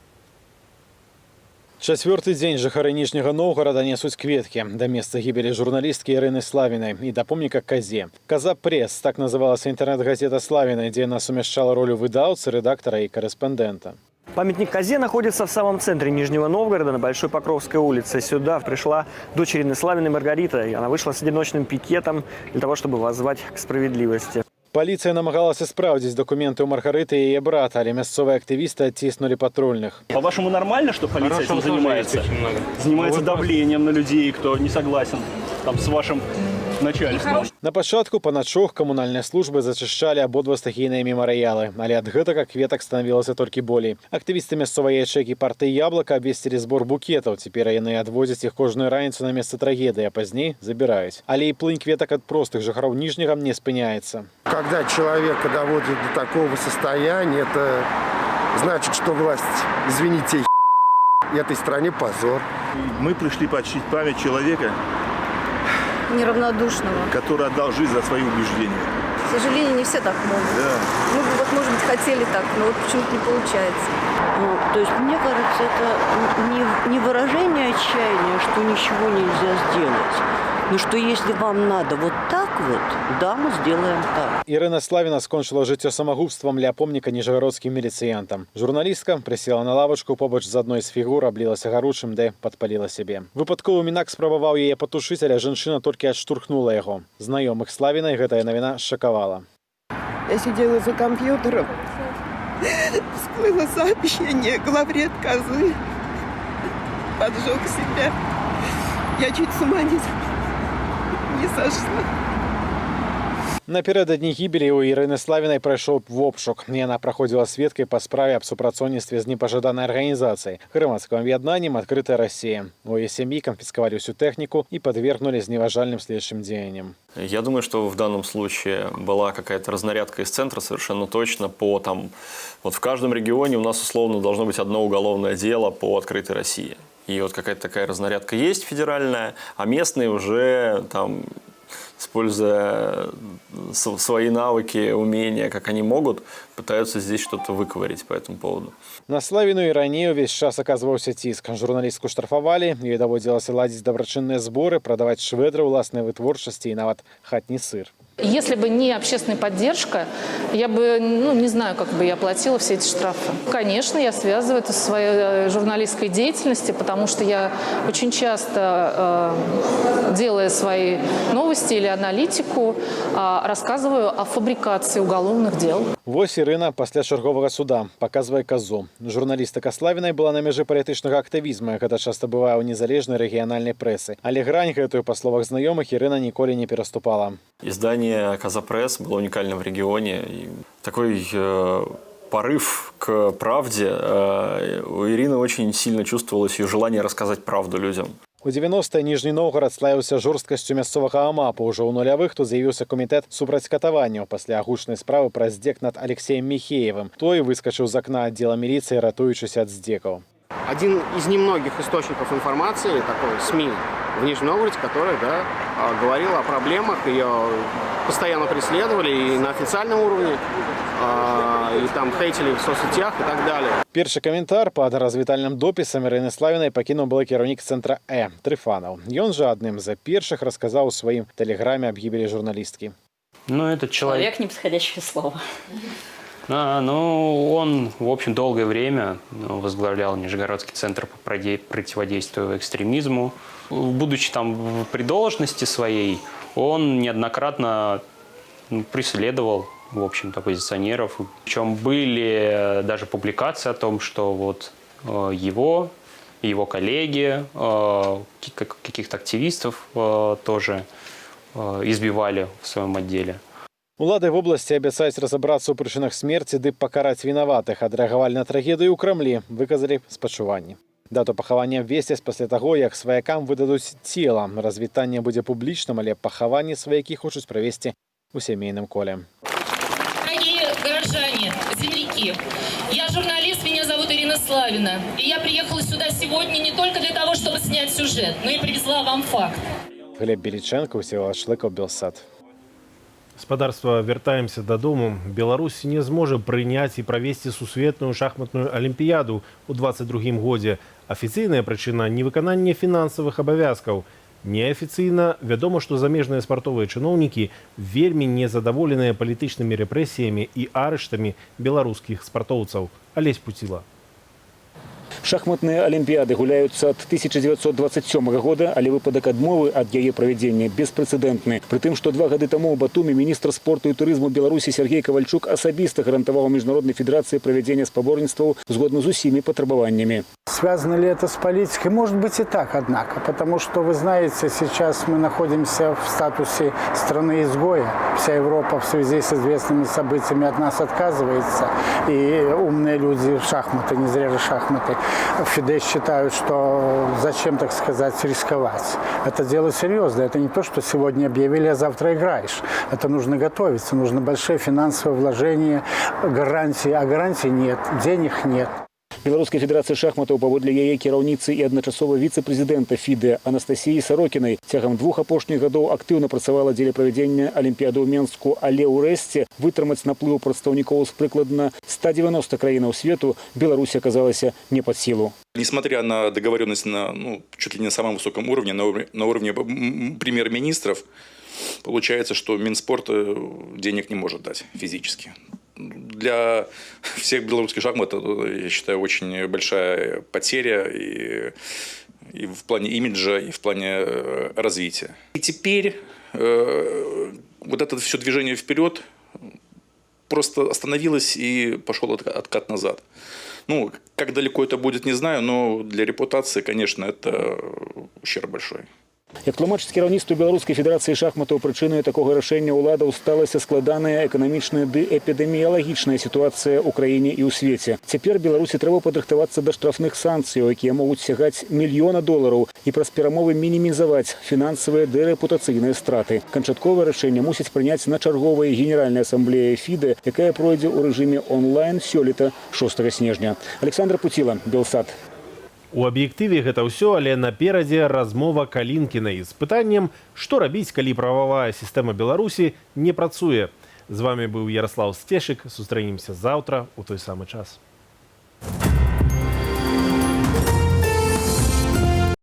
Чацвёрты дзень жыхары Ніжняга Ноўгарада несуць кветкі да месца гібелі журналісткі Ірыны Славінай і да помніка казе. «Каза Прэс» — так называлася інтэрнэт-газета Славінай, дзе яна сумяшчала ролю выдаўцы, рэдактара і карэспандэнта. Памятник козе находится в самом центре Нижнего Новгорода, на Большой Покровской улице. Сюда пришла дочь Ирины Славиной Маргарита, и она вышла с одиночным пикетом для того, чтобы воззвать к справедливости. Паліцыя намагалася спраўдзіць дакументы ў Маргарыты і яе брата, але мясцовыя актывісты адціснулі патрульных. По-вашему, нормально, что полиция Хорошего этим тоже занимается? есть очень много. Занимается Ну, вот давлением на людей, кто не согласен там с вашим начальством. На пачатку па начох камунальныя службы зачышчалі абодва стыхійныя мемарыялы, але ад гэтага кветак станавілася толькі болей. Актывісты мясцовай ячэйкі партыі «Яблака» абвесцілі збор букетаў. Цяпер яны адвозяць іх кожную раніцу на месца трагедыі, а пазней забіраюць. Але і плынь кветак ад простых жыхароў Ніжняга не спыняецца. Когда человека доводят до такого состояния, это значит, что власть, извините, этой стране позор. Мы пришли почтить память человека, Неравнодушного. Который отдал жизнь за свои убеждения. К сожалению, не все так могут. Да. Мы бы вот, может быть, хотели так, но вот почему-то не получается. Ну, то есть, мне кажется, это не выражение отчаяния, что ничего нельзя сделать, но что если вам надо вот так вот, да, мы сделаем так. Ірына Славіна скончыла жыццё самагубствам ля помніка ніжагародскім міліцыянтам. Журналістка прысела на лавачку побач з адной з фігур, аблілася гаручым ды падпаліла сябе. Выпадковы мінак спрабаваў яе патушыць, але жанчына толькі адштурхнула яго. Знаёмых Славінай гэтая навіна шакавала. Я сидела за компьютером, всплыло сообщение, главред Козы поджег себя. Я чуть с ума не сошла. Напярэдадні гібелі ў Ірыны Славінай прайшоў вобшук. Яна праходзіла сведкай па справе аб супрацоўніцтве з непажаданай арганізацыяй, грамадскім аб'яднаннем «Адкрытая Расія». У яе сям'і канфіскавалі ўсю тэхніку і падвергнулі зневажальным следчым дзеянням. Я думаю, что в данном случае была какая-то разнарядка из центра совершенно точно по там. Вот в каждом регионе у нас условно должно быть одно уголовное дело по «Открытой России». И вот какая-то такая разнарядка есть федеральная, а местные уже там, используя свои навыки, умения, как они могут, пытаются здесь что-то выковырить по этому поводу. На Славіну і раней увесь час аказваўся ціск. Журналістку штрафавалі, ёй даводзілася ладзіць дабрачынныя зборы, прадаваць швэдры ўласнай вытворчасці і нават хатні сыр. Если бы не общественная поддержка, я бы, ну, не знаю, как бы я платила все эти штрафы. Конечно, я связываю это со своей журналистской деятельностью, потому что я очень часто, делая свои новости или аналитику, рассказываю о фабрикации уголовных дел. Вось Ірына пасля чарговага суда паказвае казу. Журналістыка Славінай была на мяжы палітычнага актывізму, як гэта часта бывае ў незалежнай рэгіянальнай прэсы. Але грань гэтую, па словах знаёмых, Ірына ніколі не пераступала. Издание «Коза-Пресс» было уникальным в регионе. И такой порыв к правде у Ирины очень сильно чувствовалось, ее желание рассказать правду людям. У 90-е Ніжні Новгарад славіўся жорсткасцю мясцовага АМАПу. Ужо ў нулявых тут з'явіўся камітэт супраць катаванняў пасля гучнай справы пра здзек над Алексеем Михеевым. Той выскачыў з акна аддзела міліцыі, ратуючыся ад здзекаў. Один из немногих источников информации, такой СМИ в Нижнем Новгороде, который, да, говорил о проблемах, ее постоянно преследовали и на официальном уровне, и там хейтили в соцсетях и так далее. Першы каментар пад развітальным допісам Ірыны Славінай пакінуў былы кіраўнік цэнтра Э Трыфанаў. Ён жа адным з першых расказаў у сваім тэлеграме аб гібелі журналісткі. Ну, этот человек. Человек — неподходящее слово. А, ну, он, в общем, долгое время, ну, возглавлял Нижегородский центр по противодействию экстремизму. Будучи там при должности своей, он неоднократно, ну, преследовал, в общем-то, оппозиционеров. Причем были даже публикации о том, что вот его, его коллеги, каких-то активистов тоже избивали в своем отделе. Улады вобласці абяцаюць разабрацца ў прычынах смерці ды пакараць вінаватых. Адрэагавалі на трагедыю ў Крамлі, выказалі спачуванні. Дату пахавання абвесцяць пасля таго, як сваякам выдадуць цела. Развітанне будзе публічным, але пахаванне сваякі хочуць правесці ў сямейным коле. Дорогие горожане, земляки, я журналист, меня зовут Ирина Славина. И я приехала сюда сегодня не только для того, чтобы снять сюжет, но и привезла вам факт. Глеб Беліченко, Усеволад Шлыкаў, Белсат. Спадарства, вяртаемся дадому. Беларусь не зможа прыняць і правесці сусветную шахматную алімпіяду ў 22 годзе. Афіцыйная прычына — невыкананне фінансавых абавязкаў. Неафіцыйна вядома, што замежныя спартовыя чыноўнікі вельмі незадаволеныя палітычнымі рэпрэсіямі і арыштамі беларускіх спартоўцаў. Алесь Пуціла. Шахматныя алімпіяды гуляюцца ад 1927 года, але выпадак адмовы ад яе правядзення беспрэцэдэнтны. Прытым, што 2 гады таму ў Батуме міністр спорту і турызму Беларусі Сяргей Кавальчук асабіста гарантаваў міжнароднай федэрацыі правядзення спаборніцтваў згодна з усімі патрабаваннямі. Связано ли это с политикой? Может быть, и так, однако. Потому что, вы знаете, сейчас мы находимся в статусе страны-изгоя. Вся Европа в связи с известными событиями от нас отказывается. И умные люди в шахматы, не зря же шахматы, в ФИДЕ считают, что зачем, так сказать, рисковать. Это дело серьезное. Это не то, что сегодня объявили, а завтра играешь. Это нужно готовиться, нужно большие финансовые вложения, гарантии. А гарантий нет, денег нет. Беларуская федэрацыя шахматаў, паводле яе кіраўніцы і адначасова віцэ-прэзідэнта ФІДЭ Анастасіі Сарокінай, цягам двух апошніх гадоў актыўна працавала дзеля правядзення алімпіяды ў Менску, але ўрэшце вытрымаць наплыў прадстаўнікоў з прыкладна 190 краінаў свету Беларусь аказалася не пад сілу. Несмотря на договоренность на, ну, чуть ли не на самом высоком уровне, на уровне премьер-министров, получается, что Минспорт денег не может дать физически. Для всех белорусских шахмат это, я считаю, очень большая потеря и в плане имиджа, и в плане развития. И теперь вот это все движение вперед просто остановилось, и пошел откат назад. Ну, как далеко это будет, не знаю, но для репутации, конечно, это ущерб большой. Як тлумачыць кіраўніцтва Беларускай федэрацыі шахматаў, прычынай такога рашэння ўладаў сталася складаная эканамічная ды эпідэміялагічная сітуацыя ў краіне і ў свеце. Цяпер Беларусі трэба падрыхтавацца да штрафных санкцыяў, якія могуць сягаць мільёна долараў, і праз перамовы мінімізаваць фінансавыя ды рэпутацыйныя страты. Канчатковае рашэнне мусіць прыняць на чарговай генеральнай асамблеі ФІДЭ, якая пройдзе ў рэжыме онлайн сёлета 6 снежня. Аляксандр Пуціла, Белсат. У аб'ектыве гэта ўсё, але наперадзе размова Калінкінай з пытаннем, што рабіць, калі прававая сістэма Беларусі не працуе. З вамі быў Яраслаў Сцешык. Сустрэнемся заўтра ў той самы час.